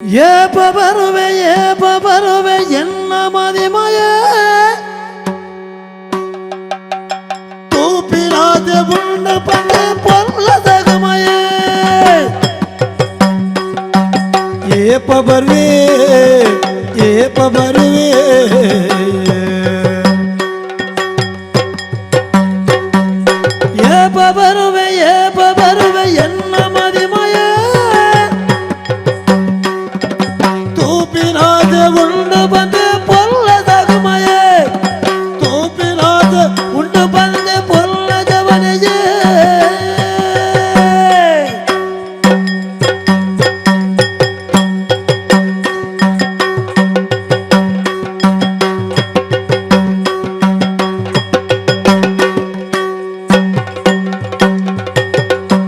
ಏಪ ಬರುವೆ ಏಪ ಬರುವೆ ಎನ್ನ ಮದಿಮಯ ತೂಪಿನಾದ ಉಂಡು ಬಂದೆ ಪೊರ್ಲ ಸಗಮಯೇ ಏಪ ಬರುವೆ ಏಪ ಬರುವೆ ಏಪ ಬರುವೆ ಏಪ ಬರುವೆ ಎನ್ನ ಮದಿಮಯ ತೂಪಿನಾದ ಉಂಡು ಬಂದೆ ಪೊರ್ಲ ಸಗಮಯೇ ತೂಪಿನಾದ ಉಂಡು ಬಂದೆ ಪೊರ್ಲ ಜವನಿಯೇ.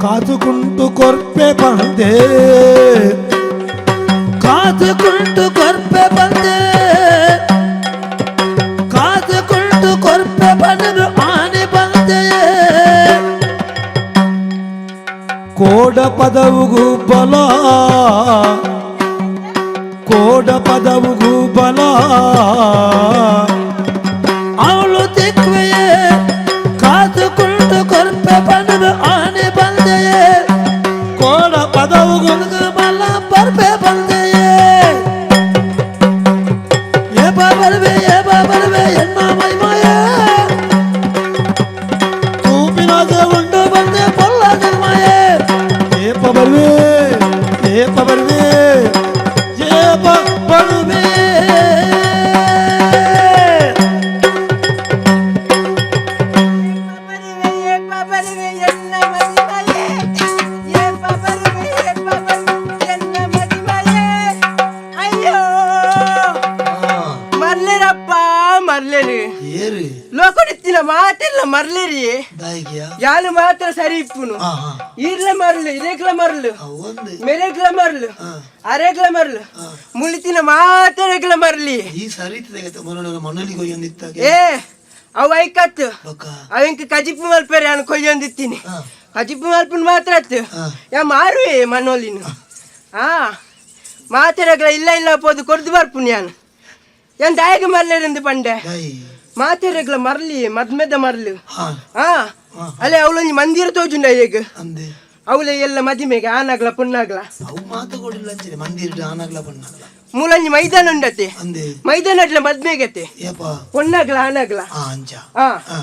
ಕಾದುಕೊಂಡು ಕೊರ್ಪೆ ಬಂದೆ ಕಾದುಕೊಂಡು ಕೊರ್ಪೆ ಬಂದೆ ಕಾದುಕೊಂಡು ಕೊರ್ಪೆ ಬಂದು ಆನೆ ಬಂದೆ ಕೋಡ ಪದವುಗೂ ಬಲ ಕೋಡ ಪದವುಗೂ ಬಲ ಅವಳು ತಿಕ್ವೆಯೇ ಕಾದುಕೊಂಡು ಕೊರ್ಪೆ ಬಂದು ಆನೆ ಬಂದೆಯೇ ಕೋಡ ಪದವುಗೂ ಬಲ ಪರ್ಪೆ ಬಂದೆಯೇ ಏಪ ಬರುವೆ ಏಪ ಬರುವೆ ಎನ್ನ ಮೈಮಯೇ ತೂಪಿನಾದ ಉಂಡು ಬಂದೆ ಪೊಲ್ಲ ಜನ್ಮಯೇ ಏಪ ಬರುವೆ ಏಪ ಬರುವೆ ಏಪ ಬರುವೆ. ಬರುವೆ ಏಪ ಬರುವೆ ಎನ್ನ ಮದಿಮಯೇ ಏಪ ಬರುವೆ ಏಪ ಬರುವೆ ಎನ್ನ ಮದಿಮಯೇ. ಅಯ್ಯೋ ಮರ್ಲೇರಪ್ಪ ಮರ್ಲೇರಿ. ಏರಿ. ಲೋಕಡಿತ್ತಿನ ಮಾತೆಲ್ಲ ಮರ್ಲೇರಿ. ದಾಯಿಗೆಯ. ಯಾನು ಮಾತ್ರ ಸರಿ ಇಪ್ಪುನು. ಹಾ ಹಾ. ಈರ್ಲ ಮರ್ಲು ಇರೇಗ್ಲ ಮರ್ಲು. ಒಂದು. ಮೆರೆಗ್ಲ ಮರ್ಲು ಅರೆಗ್ಲ ಮರ್ಲು ಮುಳಿತಿನ ಮಾತೆರೆಗ್ಲ ಮರ್ಲಿ. ಈ ಸರಿ ಮನೋನ ಮನಲಿಗೆ ಹೋಗಿ. ಏ ಅವು ಐಕತ್ತು. ಬೊಕ್ಕ. ಅವೆಂಕ ಕಜಿಪು ಮಲ್ಪೆರೆ ಯಾನು ಕೊಯ್ಯೊಂದಿತ್ತೀನಿ. ಕಜಿಪು ಮಲ್ಪುನ್ ಮಾತ್ರ ಅತ್ತು. ಯಾ ಮಾರುವೆ ಮನೋಲಿನು ಆ ಮಾತೆರಗ್ಲ ಇಲ್ಲ ಇಲ್ಲ ಪೋದು ಕೊರ್ದು ಬರ್ಪುನ್ ಯಾನು ಏನ್ ದಾಯಗ ಮರ್ಲೇರೆಂದು ಪಂಡೆ. ದಾಯಿ. ಮಾತೆರಗ್ಲ ಮರ್ಲಿ ಮದ್ಮೆದ ಮರ್ಲು. ಹಾ. ಆ ಅಲ್ಲೇ ಅವಳೊಂಜಿ ಮಂದಿರ ತೋಜುಂಡ ಈಗ. ಅಂದೆ. ಅವಳೆ ಎಲ್ಲ ಮದಿಮೆಗೆ ಆನಾಗ್ಲ ಪುಣ್ಣಾಗ್ಲ. ಅವು ಮಾತು ಕೊಡಿಲ್ಲ ಅಂಚನೆ ಮಂದಿರ ಆನಾಗ್ಲ ಬಣ್ಣಾಗ್ಲ. ಮೂಲಂಜಿ ಮೈದಾನ ಉಂಡತೆ. ಅಂದೆ. ಮೈದಾನ ಅಡ್ಲ ಮದ್ಮೆಗತೆ. ಏಪ. ಪೊಣ್ಣಾಗ್ಲ ಆನಾಗ್ಲ. ಆ ಅಂಚ. ಆ. ಹಾ.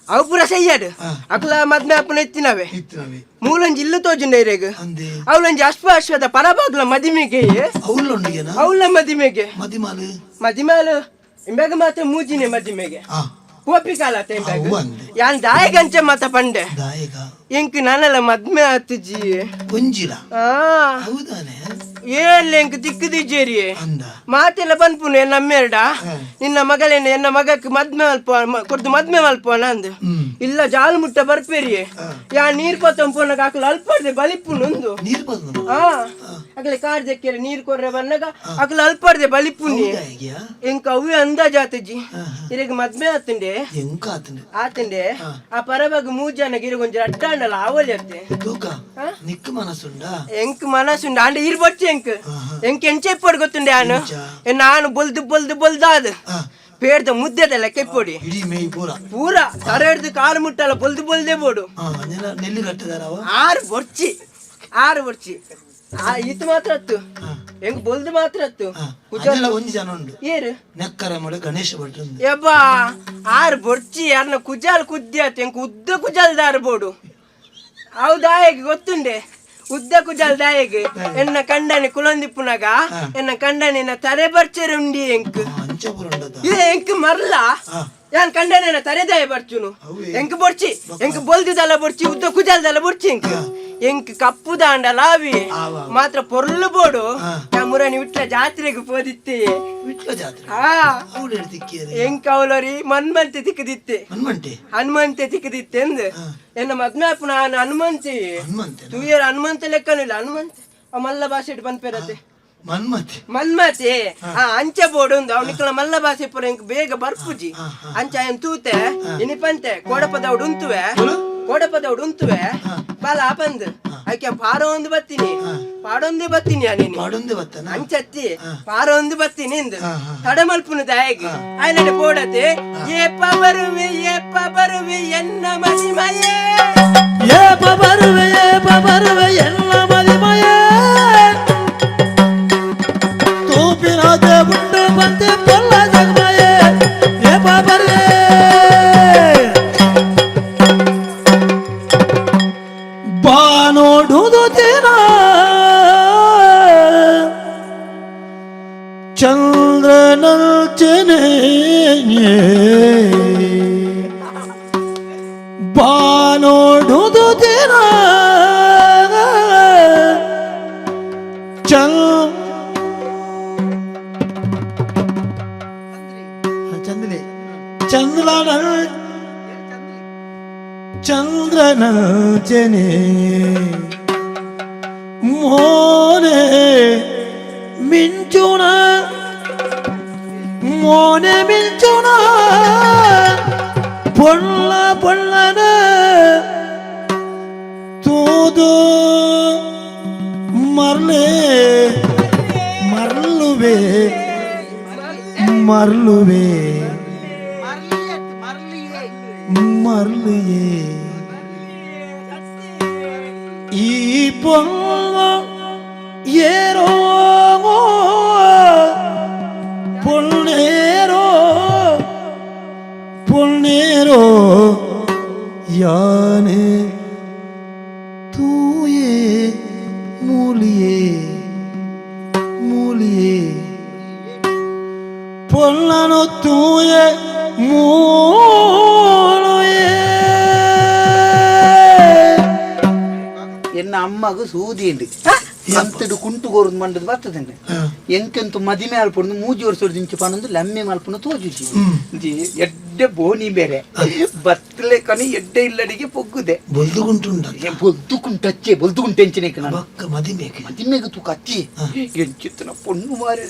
ಅವು ಪೂರ ಸಯ್ಯಾಡು. ಹಾ. ಅಕ್ಲ ಮದ್ಮೆ ಅಪ್ಪನ ಎತ್ತಿನವೆ. ಇತ್ತಿನವೆ. ಮೂಲಂಜಿ ಇಲ್ಲು ತೋಜುಂಡ ಇರೆಗ್. ಅಂದೆ. ಅವಳೊಂಜಿ ಅಶ್ವ ಅಶ್ವದ ಪರಬಾಗ್ಲ ಮದಿಮೆಗೆ. ಅವಳುಂಡಿಗೆನ. ಅವಳ ಮದಿಮೆಗೆ. ಮದಿಮಾಲು. ಮದಿಮಾಲು ಇಂಬಾಗ ಮಾತ್ರ ಮೂಜಿನೆ ಮದಿಮೆಗೆ. ಆ. ಕೋಪಿ ಕಾಲತ ಇಂಬಾಗ. ಅವು ಅಂದೆ. ಯಾನ್ ದಾಯಗಂಚ ಮತ ಪಂಡೆ. ದಾಯಕ. ಎಂಕ್ ನಾನಲ್ಲ ಮದ್ಮೆ ಆತುಜಿ. ಒಂಜಿಲ. ಆ. ಹೌದಾನೆ. ಏಲ್ ಎಂಕ್ ತಿಕ್ಕುದಿಜ್ಜೇರಿ. ಅಂದ. ಮಾತೆಲ್ಲ ಪನ್ಪುನು ಎನ್ನ ಅಮ್ಮೆರಡ. ಹಾ. ನಿನ್ನ ಮಗಳೇನ ಎನ್ನ ಮಗಕ್ಕೆ ಮದ್ಮೆ ಮಲ್ಪ ಕೊಡ್ದು ಮದ್ಮೆ ಮಲ್ಪೋಣ ಅಂದು. ಹ್ಮ್. ಇಲ್ಲ ಜಾಲು ಮುಟ್ಟ ಬರ್ಪೇರಿ. ಹಾ. ಯಾ ನೀರ್ ಪತ್ತಂಪೋನಾಗ ಆಕಲು ಅಲ್ಪಡ್ದೆ ಬಲಿಪುನು ಒಂದು. ನೀರು ಬಂದ. ಆ ಅಗಲೆ ಕಾರ್ ದೆಕ್ಕೆರೆ ನೀರ್ ಕೊರ್ರೆ ಬನ್ನಗ ಅಕಲ ಅಲ್ಪಡ್ದೆ ಬಲಿಪುನಿ. ಹೌದಾ. ಎಂಕ ಅವೇ ಅಂದಾಜಾತಜಿ. ಹಾ. ಇರಗ್ ಮದ್ಮೆ ಆತುಂಡೆ. ಎಂಕ ಆತಂಡೆ. ಆತುಂಡೆ. ಹಾ. ಆ ಪರಬಾಗ ಮೂಜಾನ ಗಿರಗೊಂಜಿ ಅಡ್ಡಾಂಡಲ ಆವಲಿ ಅತ್ತೆ. ತೂಕ. ಹಾ? ನಿಕ್ಕ ಮನಸ್ಸುಂಡ. ಎಂಕ್ ಮನಸ್ಸುಂಡು ಆಂಡ ಇರ್ ಬೊಚ್ಚಿ ಎಂಕ್. ಹಾ, ಹಾ. ಎಂಕ್ ಎಂಚೆ ಇಪ್ಪೊಡು ಗೊತ್ತುಂಡೆ ಆನು. ಎಂಚ? ನಾನು ಬೊಲ್ದು ಬೊಲ್ದು ಬೊಲ್ದಾದ್. ಹಾ. ಪೇರ್ದ ಮುದ್ದೆದಲ್ಲ ಕೆಪ್ಪೊಡಿ. ಇಡೀ ಮೇಯ್ ಪೂರ. ಪೂರ ತರ ಹಿಡ್ದು ಕಾಲು ಮುಟ್ಟಲ್ಲ ಬೊಲ್ದು ಬೊಲ್ದೇ ಬೋಡು. ಹಾ ಅಂಜನ ನೆಲ್ಲಿ ಕಟ್ಟಿದಾರವ. ಆರು ಬೊರ್ಚಿ ಆರು ಬೊರ್ಚಿ ಆ ಇತ್ತು ಮಾತ್ರ ಅತ್ತು. ಹಾ. ಎಂಕ್ ಬೊಲ್ದು ಮಾತ್ರ ಅತ್ತು. ಹಾ. ಕುಜಲ್ ಅಂಜಲ ಒಂಜಿ ಜನ ಉಂಡು. ಏರು. ನೆಕ್ಕರೆ ಮಳೆ ಗಣೇಶ ಭಟ್ರು. ಯಬ್ಬಾ ಆರು ಬೊರ್ಚಿ ಅರ್ನ ಕುಜಾಲ್ ಕುದ್ದಿ ಆತು ಎಂಕ್ ಉದ್ದ ಕುಜಾಲ್ ದಾರು ಬೋಡು ಅವು ದಾಯೆಗ್ ಗೊತ್ತುಂಡೆ ಉದ್ದ ಕುಜಾಲ್ ದಾಯೆಗ್ ಎನ್ನ ಕಂಡನೆ ಕುಲೊಂದಿಪ್ಪುನಗ. ಹಾ. ಎನ್ನ ಕಂಡನಿನ ತರೆ ಬರ್ಚೆರೆ ಉಂಡಿ ಎಂಕ್. ಅಂಚ ಪೂರ ಉಂಡದ. ಇದು ಎಂಕ್ ಮರ್ಲ. ಹಾ. ಯಾನ್ ಕಂಡನಿನ ತರೆದಾಯ ಬರ್ಚುನು. ಅವ್ವೇ. ಎಂಕ್ ಬೊರ್ಚಿ ಎಂಕ್ ಬೊಲ್ದಿದಲ್ಲ ಬೊರ್ಚಿ ಉದ್ದ ಕುಜಾಲ್ದಲ್ಲ ಬೊರ್ಚಿ ಎಂಕ್ ಎಂಕ್ ಕಪ್ಪು ದಾಂಡ ಲಾವಿ. ಆವ. ಮಾತ್ರ ಪೊರ್ಲು ಬೋಡು. ಹಾ. ಯಾ ಮುರನಿ ವಿಟ್ಲ ಜಾತ್ರೆಗ್ ಪೋದಿತ್ತೆ. ವಿಟ್ಲ ಜಾತ್ರೆ. ಹಾ. ಅವಳು ಹೇಳ್ತಿಕ್ಕೇರಿ. ಎಂಕ್ ಅವಲರಿ ಮನ್ಮಂತೆ ತಿಕ್ಕದಿತ್ತೆ. ಹನುಮಂಟೆ. ಹನುಮಂತೆ ತಿಕ್ಕದಿತ್ತೆ ಅಂದ್. ಹಾ. ಎನ್ನ ಮದ್ಮೆ ಅಪ್ಪು ನಾನು ಹನುಮಂತೆ. ಹನುಮಂತೆ. ತೂಯರ್ ಹನುಮಂತ ಲೆಕ್ಕನಿಲ್ಲ ಹನುಮಂತ ಆ ಮಲ್ಲ ಭಾಷೆ ಪನ್ಪೆರತೆ. ಮನ್ಮತೆ. ಮನ್ಮತೆ ಆ ಅಂಚೆ ಬೋಡು ಒಂದು ಅವನಿಕಲ ಮಲ್ಲ ಭಾಷೆ ಪೂರ ಎಂಕ್ ಬೇಗ ಬರ್ಪುಜಿ. ಹಾ, ಹಾ. ಅಂಚ ಏನ್ ತೂತೆ ಇನಿಪಂತೆ ಕೋಡಪದವಡು ಉಂತುವೆ. ಬೋಲು? ಕೋಡಪದವಡು ಉಂತುವೆ. ಹಾ. ಬಲ ಪಂದ್. ಐಕೆ ಪಾರೊಂದು ಬತ್ತೀನಿ ಪಾಡೊಂದೇ ಬತ್ತೀನಿ ನೀನು ಪಾಡೊಂದೇ ಬತ್ತನ ಅಂಚತ್ತಿ ಪಾರೊಂದು ಬತ್ತೀನಿ ಇಂದು ತಡಮಲ್ಪುನ ದಾಯಗ್ ಆಯ್ನಡೆ ಪೋಡತೆ ಏಪ ಬರುವೆ ಏಪ ಬರುವೆ ಎನ್ನ ಮಹಿಮಯೇ ಏಪ ಬರುವೆ ಏಪ ಬರುವೆ ಎನ್ನ ಮದಿಮಯೇ ತೂಪಿನಾದೆ ಉಂಡು ಬಂದೆ ಪೊಲ್ಲ ಜಗಮಯೇ ಏಪ ಬರುವೆ ಬಾನೋಡುದು ದಿನ ಚಂದ್ರನಲ್ಚನೆ ಬಾನೋಡುದು ದಿನ ಚಂದ್ರಿ ಚಂದ್ರನ ಚಂದ್ರನಲ್ಚನೆ ಮೋನೆ ಮಿಂಚುಣ ಮೋನೆ ಮಿಂಚುಣ ಪೊಳ್ಳ ಪೊಳ್ಳನ ತೂದು ಮರ್ಲೆ ಮರ್ಲುವೆ ಮರ್ಲುವೆ ಮರ್ಲಿಯೇ ಈ ಪೊಲ್ಲ ಏರೋ ಪೊಳ್ಳೇರೋ ಪೊಳ್ಳೇರೋ ಯಾನೆ ತೂಯೇ ಮೂಲಿಯೇ ಮೂಲಿಯೇ ಪೊಲ್ಲನು ತೂಯೆ ಮೂಲುಯೇ. ಎನ್ನ ಅಮ್ಮಗ ಸೂದಿ ಅಂತಡು ಕುಂಟು ಕೋರುದು ಮಂಡದ ಬರ್ತದೆ ಎಂಕೆಂತು ಮದಿಮೆ ಆಲ್ಪುಂಡು ಮೂಜಿ ವರ್ಷ ದಿಂಚು ಪನೊಂದು ಲಮ್ಮೆ ಮಲ್ಪುನ ತೋಜುಜಿ ಎಡ್ಡೆ ಬೋನಿ ಬೇರೆ ಬತ್ತಲೆ ಕನಿ ಎಡ್ಡೆ ಇಲ್ಲಡಿಗೆ ಪೊಗ್ಗುದೆ. ಬೊಲ್ದುಗುಂಟುಂಡ. ಬೊಲ್ದು ಕುಂಟಚ್ಚೆ ಬೊಲ್ದು ಕುಂಟೆಂಚಿನ ನಾನು. ಬಕ್ಕ ಮದಿಮೆಗೆ. ಮದಿಮೆಗೆ ತೂಕ ಅಚ್ಚಿ ಎಂಚಿತ್ತನ ಪೊಣ್ಣು ಮಾರಿ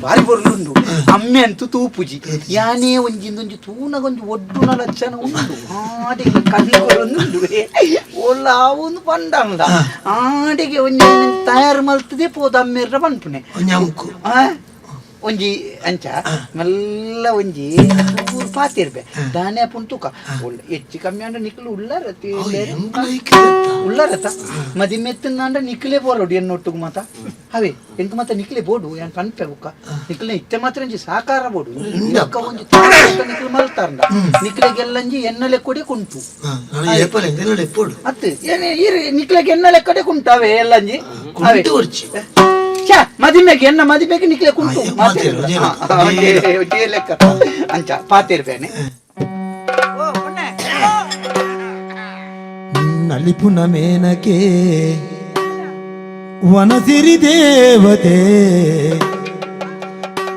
ಬಾರಿ ಬೊರ್ಲುಂಡು ಅಮ್ಮೆ ಅಂತೂ ತೂಪುಜಿ ಯಾನೇ ಒಂಜಿಂದೊಂಜಿ ತೂನಗೊಂಜಿ ಒಡ್ಡುನ ಲಕ್ಷಣ ಉಂಡು ಆಡೆಗೆ ಕಣ್ಣು ಕೊರೊಂದುಂಡು ಓಲ್ಲ ಒಂದು ಪಂಡಂದ ಆಡೆಗೆ ಒಂಜಿ ತಯಾರು ಮಲ್ತದೆ ಪೋದ ಅಮ್ಮೆರ್ರ ಪನ್ಪುನೆ. ಒಂಜಂಕು. ಆ? ಒಂಜಿ ಅಂಚ ಮೆಲ್ಲ ಒಂಜಿ ಚೂರು ಪಾತಿರ್ಬೆ ದಾನೆ ಪುಂಟುಕ ಒಳ್ಳೆ ಹೆಚ್ಚು ಕಮ್ಮಿ ಅಂಡ ನಿಕ್ಲು ಉಳ್ಳಾರತಿ. ಉಳ್ಳಾರತ ಮದಿಮೆತ್ತಂಡ ನಿಕ್ಲೆ ಬೋರೋಡು ಎನ್ನೊಟ್ಟುಗು ಮಾತ ಅವೇ ಎಂಕ ಮಾತ ನಿಕ್ಲೆ ಬೋಡು ಏನ್ ಪನ್ಪೆ ಬುಕ್ಕ ನಿಕ್ಲೆ ಇತ್ತೆ ಮಾತ್ರ ಒಂಜಿ ಸಾಕಾರ ಬೋಡು ಬೊಕ್ಕ ಒಂಜಿ ತಾರಕ ನಿಕ್ಲು ಮಲ್ತಾರಂಡ ನಿಕ್ಲೆಗೆಲ್ಲಂಜಿ ಎನ್ನಲೆ ಕೊಡೆ ಕುಂಟು. ಎಪ್ಪಡು. ಅತ್ತು ಏನೇ ಇರು ನಿಕ್ಲೆಗೆ ಎನ್ನಲೆ ಕಡೆ ಕುಂಟು ಅವೇ ಎಲ್ಲಂಜಿ ಅವೇ. ಕುಂಟು ಒರ್ಚಿ. ಛ, ಮದಿಮೆಗೆ ಎನ್ನ ಮದಿಮೆಗೆ ನಿಕ್ಲೆ ಕುಂಟು. ಆ, ಮಾತೇರು, ಮಾತೇರು ಲೆಕ್ಕ ಅಂಚ ಪಾತಿರ್ಬೇನೆ. ಓ ಪೊಣ್ಣೆ. ನಲಿಪುನ ಮೇನಕೆ ವನಸಿರಿ ದೇವತೆ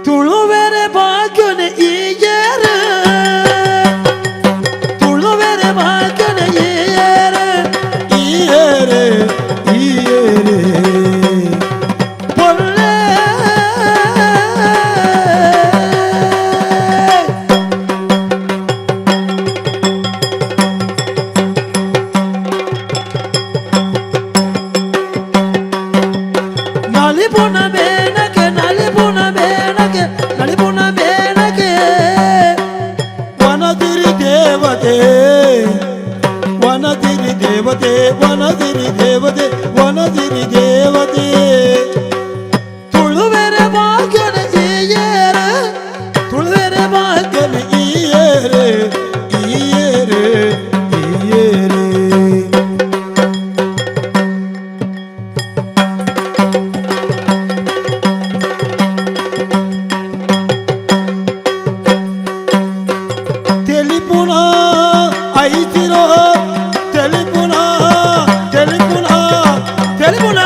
ತುಳುವೆರೆ ಭಾಗ್ಯನ ಈಯರ ತುಳುವೆರೆ ಭಾಗ್ಯನ ಈಯರ ಈಯರ ಈಯರ ಪೊಳ್ಳೆ. ನಲಿಪುನ ಮೇನಕೆ ನಲಿಪುನ ಮೇನಕೆ ನಲಿಪುನ ಮೇನಕೆ ವನದಿರಿ ದೇವತೆ ವನದಿರಿ ದೇವತೆ ವನದಿರಿ ದೇವತೆ ವನದಿರಿ ದೇವತೆ ತುಳುವೆರೆ ಭಾಗ್ಯನ ಈಯೇರ ತುಳುವೆರೆ ಭಾಗ್ಯನ ಈಯೇರೆ ಈಯೇರೆ ಈಯೇರೆ. ತೆಲಿಪುನ ಐತಿರೋ ತೆಲಿಪುನ ತೆಲಿಪುನ ತೆಲಿಪುನ.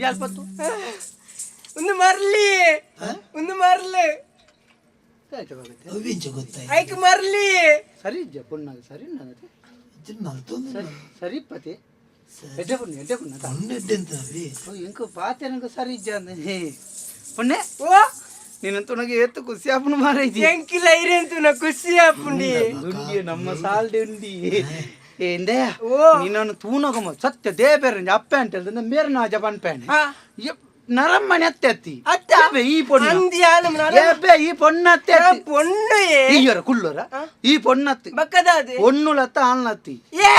ಅಲ್ಪತ್ತು. ಒಂದು ಮರ್ಲಿ, ಒಂದು ಮರ್ಲು. ಅವಿಂಚ ಗೊತ್ತಾಯ್ತು. ಐಕ್ ಮರ್ಲಿ. ಸರಿ ಇಜ್ಜ ಪೊಣ್ಣಾಗ ಸರಿ ಉಂಡಾಗತ್ತೆ. ಇಜ್ಜಿನ ಮಲ್ತೊಂದು. ಸರಿ ಸರಿ ಪತಿ ಎಡ್ಡೆ ಪುಣ್ಯ, ಎಡ್ಡೆ ಪುಣ್ಯ. ಪೊಣ್ಣು ಎಡ್ಡೆ ಅಂತ ಅವಿ. ಇಂಕ ಪಾತೆನಕ ಸರಿ ಇಜ್ಜ ಅಂದ ಪೊಣ್ಣೆ. ಓ. ನೀನಂತೂ ನನಗೆ ಏತ್ತು ಖುಷಿ ಆಪುನ ಮಾರೈತಿ. ಎಂಕಿಲ ಇರೆಂತು ನಾ ಖುಷಿ ಆಪುಂಡಿ. ಉಂಡಿ ನಮ್ಮ ಸಾಲ್ಡೆ ಉಂಡಿ ಎಂದೆ. ಓ. ನೀನನ್ನು ತೂನಗಮ ಸತ್ಯ ದೇಬೇರ ಅಪ್ಪೆ ಅಂತ ಹೇಳ್ದೆ ಮೇರೆ ನಾ ಜಪಾನ್ ಪ್ಯಾನೆ. ನರಮ್ಮನೆ ಅತ್ತೆ ಅತ್ತಿ. ಅತ್ತ? ಏಬೆ ಈ ಪೊಣ್ಣು. ಅಂದಿ ಆಲಮ್ ನರ. ಏಬೆ ಈ ಪೊಣ್ಣು ಅತ್ತೆ ಅತ್ತಿ. ಪೊಣ್ಣು ಏ. ಈಯರ ಕುಲ್ಲೋರ ಈ ಪೊಣ್ಣತ್ತಿ. ಬಕ್ಕದಾದೆ. ಪೊಣ್ಣುಲತ್ತ ಆನ್ಲತ್ತಿ. ಏ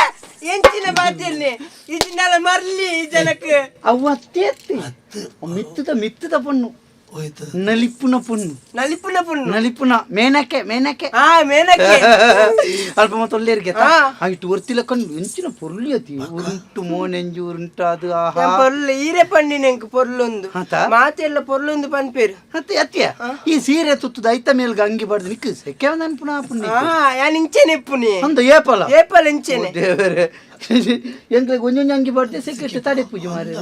ಎಂಚಿನ ಬಾತಿಲ್ನೆ ಇಜಿನಲ ಮರ್ಲಿ ಈ ಜನಕ್ಕೆ. ಅವು ಅತ್ತೆ ಅತ್ತಿ. ಅತ್ತು. ಮಿತ್ತದ ಮಿತ್ತದ ಪೊಣ್ಣು. ಹೋಯ್ತು. ನಲಿಪುನ ಪೊಣ್ಣು. ನಲಿಪುನ ಪೊಣ್ಣು. ನಲಿಪುನ ಮೇನಕೆ ಮೇನಕೆ. ಆ ಮೇನಕೆ. ಅಲ್ಪ ಮತ್ತೆ ಆ. ಇಟ್ಟು ಒರ್ತಿಲ ಕಣ್ಣು ಎಂಚಿನ ಪೊರ್ಲಿ ಅತಿ ಉರುಂಟು ಮೋನೆಂಜು ಉರುಂಟು ಅದು ಆಹಾ. ಪೊರ್ಲು ಈರೆ ಪಂಡಿನ ಎಂಕ್ ಪೊರ್ಲೊಂದು. ಆತ? ಮಾತೆಲ್ಲ ಪೊರ್ಲೊಂದು ಪನ್ಪೇರು. ಅತ್ತೆ ಅತ್ತಿಯ ಈ ಸೀರೆ ತುತ್ತದ ಐತ ಮೇಲ್ಗ ಅಂಗಿ ಬಡ್ದು ನಿಕ್ಕು ಸೆಕೆ ಅನ್ಪುನ ಪುಣ್ಯ. ಆ ಯಾನ್ ಇಂಚೆನೆ ಇಪ್ಪುನಿ. ಅಂದ ಏಪಲ. ಏಪಲ್ ಇಂಚೆನೆ. ದೇವರೇ, ಎಂಕ್ಲೆಗ್ ಒಂಜೊಂಜಿ ಅಂಗಿ ಬಡ್ದೆ ಸೆಕೆಷ್ಟು ತಡೆ ಪೂಜೆ ಮಾರೆ.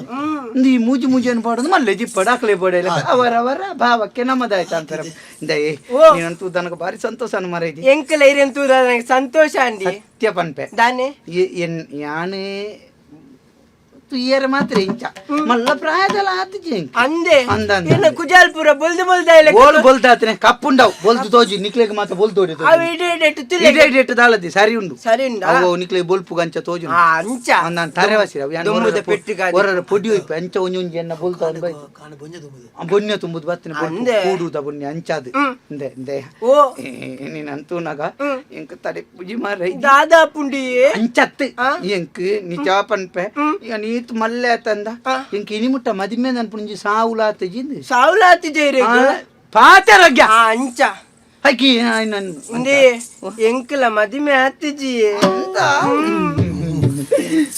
ಈ ಮೂಜಿ ಮೂಜಿ ಪಾಡೋದು ಮಲ್ಲೆ ಜಿಪ್ಪಡ ಅಕ್ಲೆ ಬಡೆಲ್ಲ ಅವರ ಅವರ ಭಾವಕ್ಕೆ ನಮ್ಮದಾಯ್ತು ಅಂತಾರೆ ಇಂದಯೇ. ಓ. ನೀನಂತೂ ನನಗೆ ಭಾರಿ ಸಂತೋಷ ಅನ್ನು ಮಾರೈತಿ. ಎಂಕಲ ಇರೆಂತೂ ನಂಗೆ ಸಂತೋಷ ಅಂಡಿ. ಸತ್ಯ ಪನ್ಪೆ. ದಾನೆ. ಎನ್ ಯಾನೆ ತುಯ್ಯರ ಮಾತ್ರ ಇಂಚ ಮಲ್ಲ ಪ್ರಾಯದಲ್ಲ ಆತಿಜಿ ಎಂಕ್. ಅಂದೆ. ಅಂದ ಅಂದ. ಎನ್ನ ಕುಜಾಲ್ಪುರ ಬೊಲ್ದು ಬೊಲ್ದು. ಗೋಳು ಬೊಲ್ದಾತನೆ ಕಪ್ಪುಂಡವು ಬೊಲ್ದು ತೋಜಿ ನಿಕ್ಲೆಗ್ ಮಾತ ಬೊಲ್ದು ತೋಡಿ. ಅವು ಇಡೆ ಇಡೆ ತುಲೆ. ಇಡೆ ಇಡೆ ದಾಲದಿ ಸರಿ ಉಂಡು. ಸರಿ ಉಂಡಾ? ಅವು ನಿಕ್ಲೆ ಬೊಲ್ಪು ಗಂಚ ತೋಜು. ಆ ಅಂಚ. ನಾನು ತರೆವಾಸಿ ಅವು ಯಾನ್ ದೊಂಬುದ ಹೊರರ ಪೆಟ್ಟಿಗಾದಿ. ಹೊರರ ಪೊಡಿ ಹೋಯ್ಪೆ ಅಂಚ ಒಂಜಿ ಒಂಜಿ ಎನ್ನ ಬೊಲ್ತು ಅಂದ್ ಬೈ. ಕಾಣ ಬೊಂಜ ತುಂಬುದು. ಆ ಬೊನ್ಯ ತುಂಬುದು ಬತ್ತಿನ ಬೊಲ್ಪು. ಅಂದೆ. ಕೂಡುದ ಬೊನ್ಯ ಅಂಚಾದು. ಇಂದೆ ಇಂದೆ. ಓ. ನೀನಂತೂ ನಗ ಎಂಕ್ ತಡೆ ಪೂಜಿ ಮಾರ. ದಾದಾ ಪುಂಡಿ. ಅಂಚತ್ತು ಆ? ಎಂಕ್ ನಿಜ ಪನ್ಪೆ ಈಗ ನೀತು ಮಲ್ಲೆ ಆತಂದ. ಆ. ಎಂಕ್ ಇನಿಮುಟ್ಟ ಮದಿಮೆ ನನ್ ಪುಂಜಿ ಸಾವುಲಾತ ಜಿಂದು. ಸಾವುಲಾತಿ ಜೈರೆ. ಪಾತೆರಗ್ಯ. ಆ ಅಂಚ. ಹಕ್ಕಿ ನನ್. ಇಂದೇ ಎಂಕಲ ಮದಿಮೆ ಆತಿಜಿ.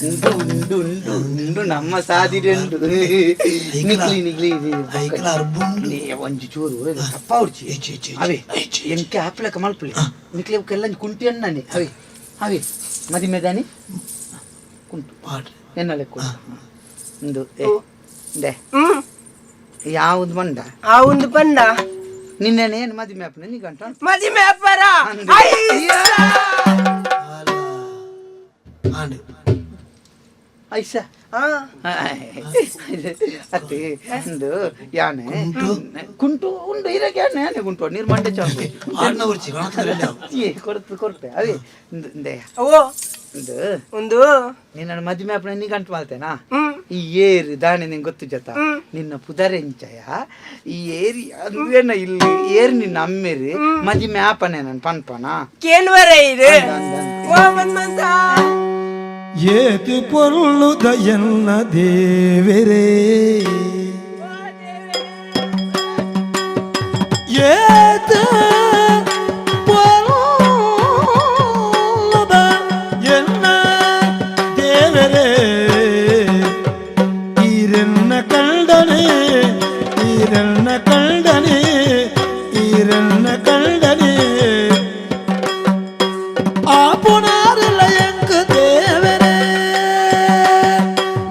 ಉಂಡು ಉಂಡು ಉಂಡು ಉಂಡು ನಮ್ಮ ಸಾದಿರೆಂಡು ನಿಕ್ಲಿ ನಿಕ್ಲಿ. ಐಕ್ಲ ಅರ್ಬುಂಡು. ನೀ ಒಂಜಿ ಚೂರು ತಪ್ಪ ಉಡ್ಚಿ. ಹೆಚ್ಚು, ಹೆಚ್ಚು, ಅವೇ ಹೆಚ್ಚು, ಹೆಚ್ಚು. ಎಂಕೆ ಆಪ್ಲಕ ಮಲ್ಪುಲೆ ನಿಕ್ಲೆ ಕೆಲ್ಲಂಜಿ ಕುಂಟಿ ಅಣ್ಣನೆ ಅವೇ ಅವೇ ಮದಿಮೆದಾನಿ ಕುಂಟು. ಪಾಡ್ರಿ. ಎನ್ನ ಲೆಕ್ಕ ಉಂದು ಏ ದೆ. ಯಾವುದು ಮಂಡ. ಆ ಒಂದು ಪಂಡ. ನಿನ್ನೆ ಏನು ಮದಿಮೆ ಅಪ್ಪನ ನೀಗಂಟ. ಮದಿಮೆ ಅಪ್ಪರ. ಅಂದೆ. ಅಲ್ಲ. ಆಂಡ್. ಐಸ. ಆ ಅತ್ತೆ ಒಂದು ಯಾನೆ ಕುಂಟು ಉಂಡು ಇರಕ್ಕೆ ಯಾನೆ ಯಾನೆ ಕುಂಟು ನೀರು ಮಂಡೆ ಚಾಂಪು. ಆಡ್ನ ಉರ್ಚಿ ಗಣತದಲ್ಲಿ ಅವು. ಏ ಕೊಡ್ತು ಕೊರ್ಪೆ ಅವೇ ಇಂದೆ. ಓ. ಇಂದು. ಒಂದು. ನಿನ್ನ ಮದುವೆ ಅಪ್ಪನ ನೀ ಗಂಟು ಮಾಡ್ತೇನಾ. ಈ ಏರು ದಾಣೆ ನಿಂಗೆ ಗೊತ್ತು ಜತ. ನಿನ್ನ ಪುದರೆಂಚಯ ಈ ಏರಿ ಅಂದ್ರೇನ ಇಲ್ಲಿ ಏರು ನಿನ್ನ ಅಮ್ಮೇರಿ ಮದಿಮೆ ಆಪನೆ ನಾನು ಪನ್ಪನ. ಕೇನ್ವರ ಇದು. ಅಂದ, ಅಂದ, ಅಂದ. ಓ ಮನ್ಮಂತ. ಏತಿ ಪೊರ್ಲುದ ಎನ್ನ ದೇವರೇ ಏತ ಪೊರ್ಲುದ ಎನ್ನ ದೇವರೇ ಈರನ್ನ ಕಂಡನೆ ಈರನ್ನ ಕಂಡನೆ ಈರನ್ನ ಕಂಡನೆ ಆ ಪುನಾರಲ ಎಂಕ ದೇವರೇ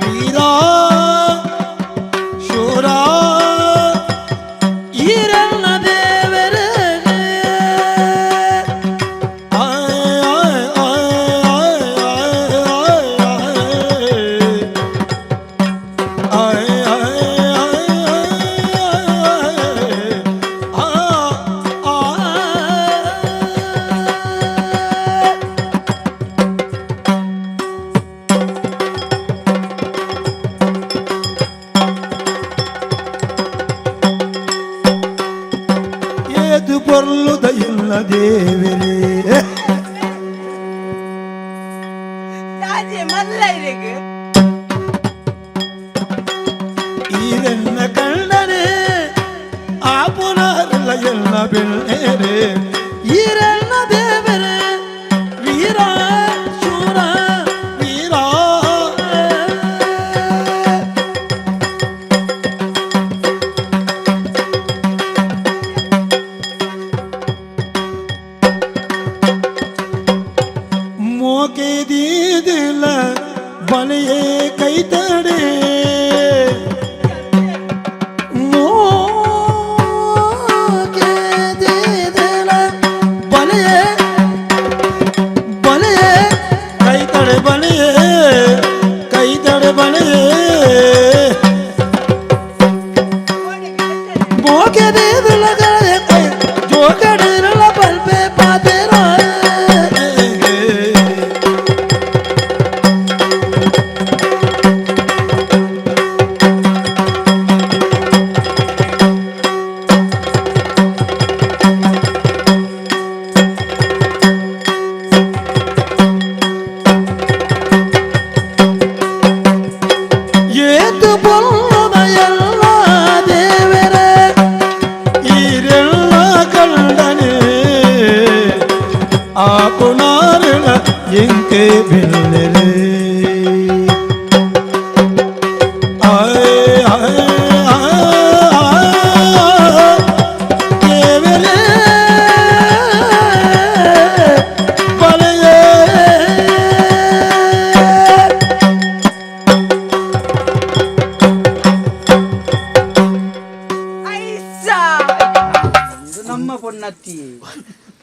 ವೀರಾ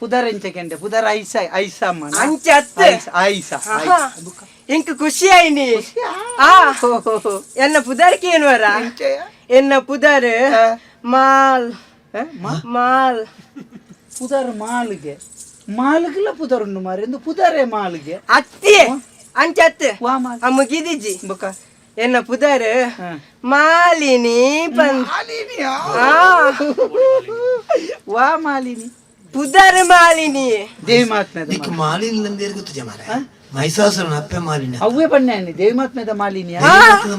ಪುದರ್ ಎಂಚಕೆಂಡೆ ಪುದರ್ ಐಸ ಐಸಮ್ಮ. ಅಂಚ ಅತ್ತೆ. ಐಸ. ಆಹಾ. ಎಂಕ್ ಖುಷಿ ಆಯ್ನಿ. ಆ ಎನ್ನ ಪುದರ್ ಕೇನುವರ? ಎನ್ನ ಪುದರ್ ಮಾಲ್ ಮಾಲ್. ಪುದರ್ ಮಾಲ್ಗೆ, ಮಾಲ್ಗೆಲ್ಲ ಪುದರ್ ಉಂಡು ಮಾರೆ. ಎಂದು ಪುದರೇ ಮಾಲ್ಗೆ? ಅತ್ತಿ, ಅಂಚ ಅತ್ತೆ. ವಾ ಮಾಲ್? ಆ ಮುಗಿದಿಜ್ಜಿ. ಬೊಕ? ಎನ್ನ ಪುದರ್ ಮಾಲಿನಿ ಪಂದ್. ಮಾಲಿನಿಯಾ? ಆ. ವಾ ಮಾಲಿನಿ? ಪುದರ್ ಮಾಲಿನಿ. ದೇವಿ ಮಹಾತ್ಮ್ಯದ. ನಿಕ್ ಮಾಲಿನಿ ನಂದೇರು ಗೊತ್ತು ಮಾರೆ? ಮೈಸಾಸುರನ ಅಪ್ಪೆ ಮಾಲಿನಿ. ಅವ್ವೇ ಬಣ್ಣೆ ದೇವಿ ಮಹಾತ್ಮ್ಯದ ಮಾಲಿನಿಯ.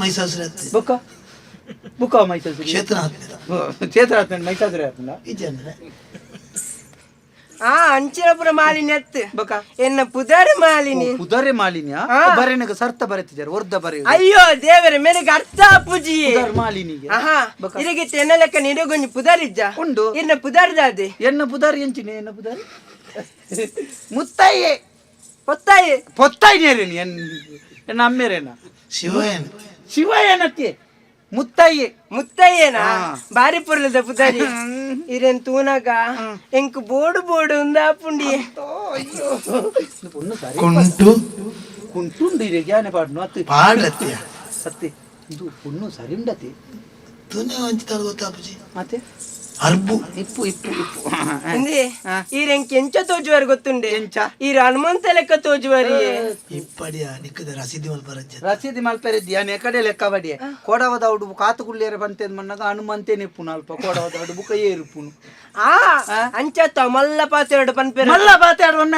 ಮೈಸಾಸುರ ಅತ್ತೆ. ಬೊಕ ಬುಕ್ಕ ಮೈಸಾಸುರಿ. ಕ್ಷೇತ್ರ ಆತ್ಮದ. ಕ್ಷೇತ್ರ ಆತ್ಮ ಮೈಸಾಸುರಿ ಆತ್ಮಲ್ಲ. ಇಜ್ಜಂದ್ರೆ. ಆ ಅಂಚಿನಪುರ ಮಾಲಿನಿ ಅತ್ತು. ಬೊಕ? ಎನ್ನ ಪುದರ್ ಮಾಲಿನಿ. ಪುದರೇ ಮಾಲಿನ್ಯ. ಆ. ಬರೆನಗ ಸರ್ತ ಬರೆತಿದ್ದಾರೆ ವರ್ದ ಬರೆಯುದು. ಅಯ್ಯೋ ದೇವರೇ, ಮೇರೆಗೆ ಅರ್ಥ ಪೂಜಿ. ಪುದರ್ ಮಾಲಿನಿಗೆ. ಆಹಾ. ಬೊಕ? ಇರಗಿತ್ತೆ ಎನ್ನ ಲೆಕ್ಕ ನಿಡಗೊಂಜಿ ಪುದರ್ ಇಜ್ಜ? ಉಂಡು. ಎನ್ನ ಪುದರ್ ದಾದೆ? ಎನ್ನ ಪುದರ್ ಎಂಚಿನ? ಎನ್ನ ಪುದರ್ ಮುತ್ತಯ್ಯೆ. ಹೊತ್ತಾಯಿ. ಪೊತ್ತಾಯ್ನೇರೇನು ಎನ್ನ ಅಮ್ಮೇರೇನ? ಶಿವಯನ್. ಶಿವ ಏನತ್ತೆ, ಮುತ್ತಯ್ಯೆ. ಮುತ್ತಯ್ಯನ? ಆ. ಬಾರಿ ಪೊರ್ಲದ ಪುದರಿ. ಇರೆನ್ ತೂನಗ ಎಂಕ್ ಬೋಡು ಬೋಡು ಉಂದಾಪುಂಡಿ. ಅಯ್ಯೋ, ಇದು ಪೊಣ್ಣು ಸರಿ. ಕುಂಟು. ಕುಂಟುಂಡು ಇರೆ ಜ್ಞಾನ ಪಾಡ್ನು ಅತ್ತು. ಪಾಡ್ರತ್ಯ. ಸತ್ಯ, ಇದು ಪೊಣ್ಣು ಸರಿ ಉಂಡತಿ. ತುನೆ ವಂಚಿತಾರ ಗೊತ್ತಾಪುಜಿ. ಮತ್ತೆ? ಅರ್ಬು. ಇಪ್ಪು ಇಪ್ಪು ಇಪ್ಪು. ಇಂದೆ ಈರೆಂಕ್ ಎಂಚ ತೋಜುವರ್ ಗೊತ್ತುಂಡೆ? ಎಂಚ? ಈರ್ ಹನುಮಂತ ಲೆಕ್ಕ ತೋಜುವರಿ. ಇಪ್ಪಡಿಯ ನಿಕ್ಕದ ರಸೀದಿ ಮಲ್ಪರಜ್ಜ. ರಸೀದಿ ಮಲ್ಪೆರೆದ್ದಿ ಯಾನ್ ಎಕಡೆ ಲೆಕ್ಕ ಬಡಿಯೆ ಕೊಡವದ ಉಡು ಕಾತುಗುಳ್ಳಿಯರ ಬಂತೇನ್ ಮಣ್ಣಾಗ ಹನುಮಂತೇನೆ ಇಪ್ಪುನು ಅಲ್ಪ ಕೊಡವದ ಉಡು ಬುಕ್ಕ ಏರುಪುನು. ಆ ಅಂಚತ್ತ ಮಲ್ಲ ಪಾತೆರಡು ಪನ್ಪೆರ. ಮಲ್ಲ ಬಾತೆ ಒನ್ನ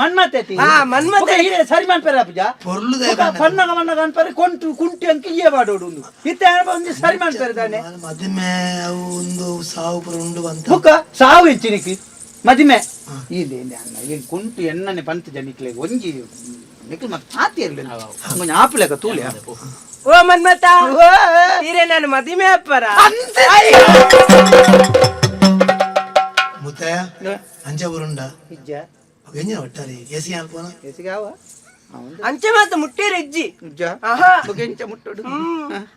ಮನ್ಮತೆ. ಆ, ಮನ್ಮಥೆ. ಸರಿ ಮನ್ಪೆರ ಪೂಜಾ. ಪೊರ್ಲುದ. ಪನ್ನಗ ಮನ್ನಗ ಅನ್ಪರೆ ಕೊಂಟು ಕುಂಟಿ ಅಂಕ ಇಯ್ಯ ಬಾಡೋಡು ಉಂದು ಇತ್ತೆ ಒಂಜಿ ಸರಿ ಮನ್ಪೆರೆ ತಾನೆ. ಮದಿಮೆ ಅವು ಒಂದು ಸಾವು ಪುರ ಉಂಡು ಅಂತ. ಬುಕ್ಕ ಸಾವು ಹೆಚ್ಚಿನಿಕ್ ಮದಿಮೆ ಇಲ್ಲ ಇಲ್ಲ ಅಣ್ಣ, ಏನ್ ಕುಂಟು ಎನ್ನನೆ ಪಂತ ಜನಿಕ್ಲೆ ಒಂಜಿ ನಿಕ್ಲು ಮತ್ತೆ ಆತಿ ಇರ್ಲಿ ಒಂಜಿ ಆಪುಲೆಕ ತೂಲೆ. ಓ ಮನ್ಮತ, ಈರೆ ನಾನು ಮದಿಮೆ ಅಪ್ಪರ. ಮುತ್ತಯ್ಯ ಅಂಚ ಉರುಂಡ. ಇಜ್ಜ. ಎಂಜಿನ ಒಟ್ಟಾರಿ ಎಸಿ ಅನ್ಪೋನ. ಎಸಿಗಾವ? ಅಂಚೆ ಮಾತ ಮುಟ್ಟೇರ ಇಜ್ಜಿ. ಇಜ್ಜ. ಆಹಾ. ಬೊಕ ಎಂಚ ಮುಟ್ಟೋಡು?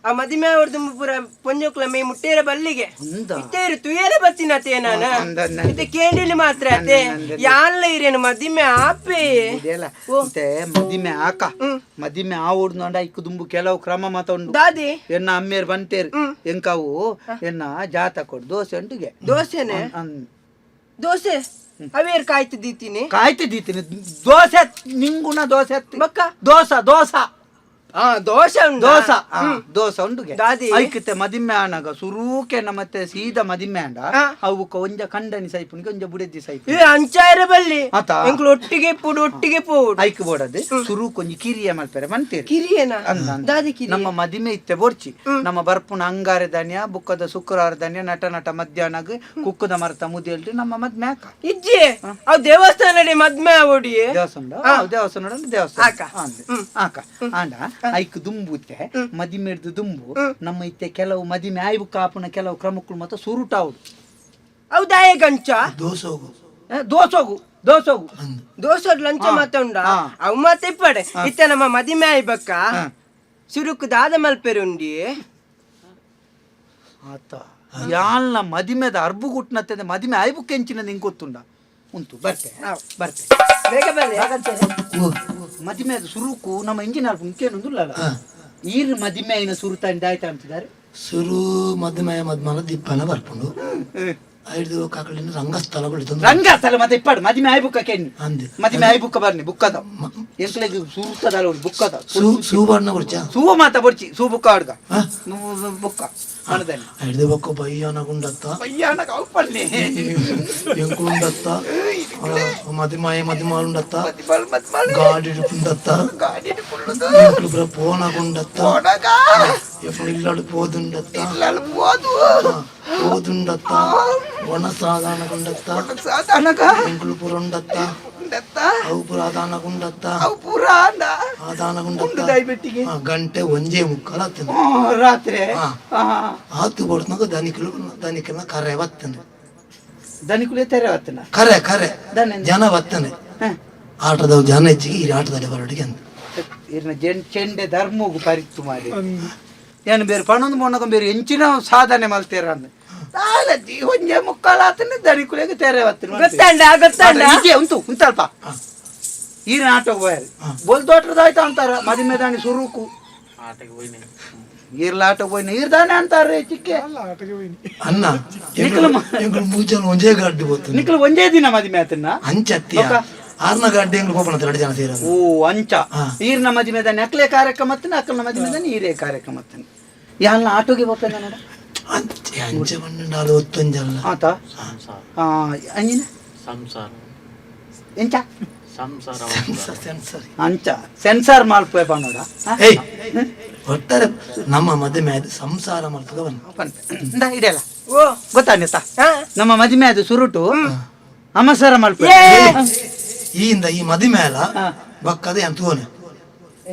ಆ ಮದಿಮೆ ಅವ್ರದ್ದು ಪೂರ ಪೊಂಜೋಕ್ಲ ಮೇ ಮುಟ್ಟೇರ ಬಲ್ಲಿಗೆ. ಅಂದ. ಇತ್ತೇರು ತುಯೇರ ಬತ್ತಿನತೆ ನಾನು. ಅಂದ, ಅಂದ, ಅಂದ. ಇತ್ತೆ ಕೇಂಡಿಲಿ ಮಾತ್ರ ಅತೆ. ಅಂದ, ಅಂದ. ಯಾನ್ಲ ಇರೇನು ಮದಿಮೆ ಆಪೆ. ಇದೆಲ್ಲ ಮತ್ತೆ ಮದಿಮೆ ಆಕ. ಮದಿಮೆ ಆವೋಡು ನೋಡ, ಇಕ್ಕು ದುಂಬು ಕೆಲವು ಕ್ರಮ ಮಾತ ಉಂಡು. ದಾದಿ? ಎನ್ನ ಅಮ್ಮೇರ್ ಬಂತೇರು ಎಂಕಾವು ಎನ್ನ ಜಾತ ಕೊಡು ದೋಸೆ ಉಂಟುಗೆ. ದೋಸೆನೆ? ದೋಸೆ ಅವೇರ್ ಕಾಯ್ತು ದೀತೀನಿ. ಕಾಯ್ತು ದೀತೀನಿ ದೋಸೆ ನಿಂಗುಣ ದೋಸೆ ಅತ್ತಿ. ಬಕ್ಕ? ದೋಸಾ ದೋಸಾ. ಆ ದೋಸೆ ಉಂಡಾ? ದೋಸಾ ದೋಸಾ ಉಂಡುಗೆ. ದಾದಿ? ಐಕಿತ್ತೆ ಮದಿಮೆ ಆನಗ ಸುರೂಕೆನ ಮತ್ತೆ ಸೀದಾ ಮದಿಮೆ ಆಂಡ ಅವು ಒಂಜ ಕಂಡನಿ ಸೈಪುನಿಗೆ ಒಂಜ ಬುಡೆದ್ದಿ ಸೈಪು. ಏ ಅಂಚಾರ ಬಲ್ಲಿ. ಆತಾ? ಎಂಕ್ಲು ಒಟ್ಟಿಗೆ ಪುಡು ಒಟ್ಟಿಗೆ ಪೋಡು. ಐಕ್ ಬೋಡದು ಸುರೂಕ್ ಒಂಜಿ ಕಿರಿಯ ಮಲ್ಪೆರೆ ಮಂತೇರು. ಕಿರಿಯೇನಾ? ಅಂದ, ಅಂದ. ದಾದಿ ಕಿರಿಯ? ನಮ್ಮ ಮದಿಮೆ ಇತ್ತೆ ಬೋರ್ಚಿ, ನಮ್ಮ ಬರ್ಪುನ ಅಂಗಾರೆ ದಾನ್ಯ ಬುಕ್ಕದ ಶುಕ್ರವಾರ ದಾನ್ಯ ನಟ ನಟ ಮಧ್ಯಾಹ್ನಗ್ ಕುಕ್ಕದ ಮರತ ಮುದೇಲ್ರಿ ನಮ್ಮ ಮದ್ಮೆ ಆಕ. ಇಜ್ಜಿ, ಅವ್ ದೇವಸ್ಥಾನಡೆ ಮದ್ಮೆ ಆವೋಡಿ. ದೇವಸ್ಥಾನ ದೇವಸ್ಥಾನ ದೇವಸ್ಥಾನ. ಆಕ. ಅಂದೆ. ಆಕ ಆಂಡ ಐಕ್ ದುಂಬುತ್ತೆ ಮದಿಮೆಡ್ದು ದುಂಬು ನಮ್ಮ ಇತ್ತೆ ಕೆಲವು ಮದಿಮೆ ಆಯ್ಬು ಕಾಪುನ ಕೆಲವು ಕ್ರಮಕ್ಕಳು ಮತ್ತೆ ಸುರುಟಾವುಡು. ಅವು ದಾಯ ಗಂಚ? ದೋಸೋಗು. ದೋಸೋಗು ದೋಸೋಗು. ದೋಸೆ ಲಂಚ ಮಾತ ಉಂಡ. ಆ. ಅವು ಮಾತ ಇಪ್ಪಡೆ. ಇತ್ತೆ ನಮ್ಮ ಮದಿಮೆ ಆಯ್ಬಕ್ಕ ಸುರುಕು ದಾದ ಮಲ್ಪೆರುಂಡಿ. ಆತ ಯಾಲ್ನ ಮದಿಮೆದ ಅರ್ಬು ಗುಟ್ನತ್ತೆ ಮದಿಮೆ ಆಯ್ಬು ಕೆಂಚಿನ ನಿಂಗೆ ಗೊತ್ತುಂಡ ಉಂಟು ಬರ್ತೆ ಬರ್ತೆ. ಬೇಗ ಬಲ್ಲೆ. ಮದಿಮೆ ಅದು ಸುರುಕು ನಮ್ಮ ಇಂಜಿನ್ ಅಲ್ಪ ಮುಖ್ಯನೊಂದುಲ್ಲ ಈರ್ ಮದಿಮೆ అయిన ಸುರುತಾಂಡ ಆಯ್ತಾ ಅಂತಿದ್ದಾರೆ. ಸುರು ಮದ್ಮೆ ಮದ್ಮಲ ದಿಪ್ಪನ ಬರ್ಪುಂಡು ಐದು ಕಾಕಳಿನ ರಂಗಸ್ಥಳಗಳು ತಂದು. ರಂಗಸ್ಥಳ ಮತ್ತೆ ಇಪ್ಪಾಡು ಮದಿಮೆ ಆಯ್ಬುಕ್ಕ ಕೆಣ್ಣಿ. ಅಂದೆ. ಮದಿಮೆ ಆಯ್ಬುಕ್ಕ ಬರ್ನಿ ಬುಕ್ಕದ ಎಂಕ್ಲೆಗ್ ಸುರುತದ ಬುಕ್ಕದ. ಸೂ ಸೂಬಣ್ಣ ಕುರ್ಚ. ಸೂ ಮಾತ ಬೊರ್ಚಿ ಸೂ ಬುಕ್ಕ ಆಡ್ಗ ಬುಕ್ಕ ಮನದಲ್ಲಿ. ಐದು ಬೊಕ್ಕ ಬಯ್ಯನ ಗುಂಡತ್ತ. ಪಯ್ಯಾನ ಕಾಪಣ್ಣೆ. ಎಂಕುಂಡತ್ತ ಮದಿಮಾಯ ಮದಿಮಾಳುಂಡತ್ತ ಗಾಡಿ ಕುಂಡತ್ತ ಎಂಕುಲು ಪೂರ ಪೋನ ಗುಂಡತ್ತ ಎప్పుడు ಇಲ್ಲಾಡು ಪೋದುಂಡತ್ತ ಪೋದುಂಡತ್ತ ಒಣ ಸಾಧಾರಣ ಗುಂಡತ್ತ ಎಂಕುಲು ಪೂರ ಉಂಡತ್ತ ಅವು ಪೂರ ಆದಾನ ಗುಂಡತ್ತ ಆದಾನ ಗುಂಡತ್ತ ಗಂಟೆ ಒಂಜೇ ಮುಕ್ಕಾಲ ಆತಂದು. ರಾತ್ರಿ. ಆತು ಬಡ್ತನಾಗ ದನಿಕಲು ದನಿಕಲ್ನ ಕರೆ ಬತ್ತಂದು. ದನಿಕುಲೇ ತೆರೆ ಬತ್ತನ? ಕರೆ ಕರೆ. ದನ. ಜನ ಬತ್ತನೆ ಆಟದ ಜನ ಹೆಚ್ಚಿಗೆ ಈ ಆಟದಲ್ಲಿ ಬರೋಡಿಗೆ ಅಂತ. ಇರ್ನ ಜೆನ್ ಚೆಂಡೆ ಧರ್ಮಗು ಪರಿತ್ತು ಮಾಡಿ ಏನು ಬೇರೆ ಪಣೊಂದು ಮೊಣ್ಣಗ ಬೇರೆ ಎಂಚಿನ ಸಾಧನೆ ಮಲ್ತೇರ ಅಂದ್ ದಾಲಜ್ಜಿ ಒಂಜೆ ಮುಕ್ಕಾಲಾತನೆ ದನಿಕುಲೆಗ್ ತೆರೆ ಬತ್ತಿನ. ಗೊತ್ತಂಡ ಗೊತ್ತಂಡ. ಇಜೆ ಉಂತು ಉಂತಲ್ಪ ಈರಿನ ಆಟೋಗೆ ಹೋಯರ್ ಬೋಲ್ ತೋಟದಾಯ್ತ ಅಂತಾರ ಮದಿಮೆದಾನಿ ಸುರುಕು ಈರ್ಲ ಆಟೋಗೆ ಹೋಯ್ನ ಈರ್ದಾನೆ ಅಂತಾರೆ ಚಿಕ್ಕೆ. ಅನ್ನ. ನಿಕ್ಲು ಎಂಕುಲು ಮೂಜನ ಒಂಜೇ ಗಾಡಿ ಬೋತು. ನಿಕ್ಲು ಒಂಜೇ ದಿನ ಮದಿಮೆ ಆತನ್ನ. ಅಂಚತ್ತಿಯ ಆರ್ನ ಗಾಡಿ ಎಂಕುಲು ಪೋಪಣ ಎರಡು ಜನ ಸೇರ. ಓ ಅಂಚ. ಈರ್ನ ಮದಿಮೆದಾನಿ ಅಕ್ಲೆ ಕಾರ್ಯಕ್ರಮ ಅತ್ತನ, ಅಕ್ಕಲ್ನ ಮದಿಮೆದಾನಿ ಈರೇ ಕಾರ್ಯಕ್ರಮ ಅತ್ತನ. ಯಾಲ್ನ ಆಟೋಗೆ ಹೋಗ್ತಾನೆ ನೋಡ. ಅಂಚೆ ಅಂಚೆ ಮಣ್ಣು ಒತ್ತೊಂಜಲ್ಲ. ಆತ ಅಂಜಿನ ಸಂಸಾರ. ಎಂಚ? ಸಂಸಾರ. ಸೆನ್ಸರ್. ಅಂಚ ಸೆನ್ಸಾರ್ ಮಾಲ್ಪೆ ಪನ್ನೋಡ. ಏಯ್, ಒಟ್ಟಾರೆ ನಮ್ಮ ಮದುವೆ ಆಯ್ತು ಸಂಸಾರ ಮಾಡ್ತದ ಬನ್ನಿ. ಇಂದ ಇಡೆಯಲ್ಲ. ಓ. ಗೊತ್ತಾನಿತ್ತ? ಹಾ. ನಮ್ಮ ಮದಿಮೆ ಅದು ಸುರುಟು ಅಮಸರ ಮಲ್ಪೆ. ಏ. ಈಯಿಂದ ಈ ಮದುವೆ ಅಲ್ಲ ಬಕ್ಕದೆ ಅಂತುವನೆ.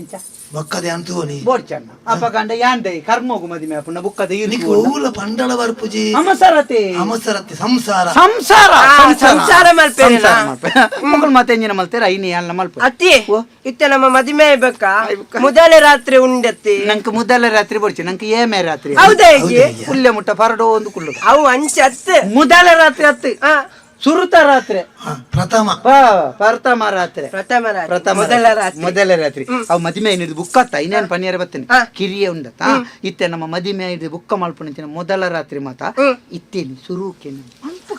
ಎಂಚ? ಬಕ್ಕದೆ ಅಂತುವನಿ. ಬೋರ್ಚಣ್ಣ ಅಪಗಂಡ ಯಾಂದೆ ಕರ್ಮೋಗು ಮದಿಮೆ ಅಪುನ ಬುಕ್ಕದ. ನಿಕ್ ಇರ್ಕು ಓಲ ಪಂಡಳ ಬರ್ಪುಜಿ. ಅಮಸರತೆ. ಅಮಸರತ್ತೆ ಸಂಸಾರ. ಸಂಸಾರ. ಆ, ಸಂಸಾರ ಮಲ್ಪೆರೆನಾ? ಸಂಸಾರ ಮಲ್ಪೆ. ಮೊಗಲ್ ಮಾತೆ ಎಂಜಿನ ಮಲ್ತೇರ ಐನಿ ಯಾಲ್ನ ಮಲ್ಪೆ. ಅತ್ತಿ. ಓ. ಇತ್ತೆ ನಮ್ಮ ಮದಿಮೆ ಬೇಕಾ ಮೊದಲೇ ರಾತ್ರಿ ಉಂಡತ್ತಿ. ನಂಗೆ ಮುದ್ದಲ ರಾತ್ರಿ ಬೋಡ್ಚಿ, ನಂಗೆ ಏಮೆ ರಾತ್ರಿ. ಹೌದಾ ಹೇಗೆ? ಕುಲ್ಲೆ ಮುಟ್ಟ ಪರಡೋ ಒಂದು ಕುಲ್ಲು. ಅವು ಅಂಚೆ ಅತ್ತು. ಮುದಲ ರಾತ್ರಿ ಹತ್ತು. ಹಾ. ಸುರುತ ರಾತ್ರಿ. ಹಾ, ಪ್ರಥಮ. ಪ್ರಥಮ ರಾತ್ರಿ. ಪ್ರಥಮ ರಾತ್ರಿ. ಪ್ರಥಮ. ಮೊದಲ ರಾತ್ರಿ. ಮೊದಲ ರಾತ್ರಿ ಅವು ಮದಿಮೆ ಹಿಡಿದು ಬುಕ್ಕತ್ತ ಇನ್ನೇನು ಪನ್ನೀರ ಬತ್ತೇನೆ. ಕಿರಿಯ ಉಂಡತ್ತ ಇತ್ತೆ ನಮ್ಮ ಮದಿಮೆ ಹಿಡಿದು ಬುಕ್ಕ ಮಲ್ಪುನಂಚಿನ ಮೊದಲ ರಾತ್ರಿ ಮಾತ ಇತ್ತೇನಿ ಸುರುಕೇನಿ.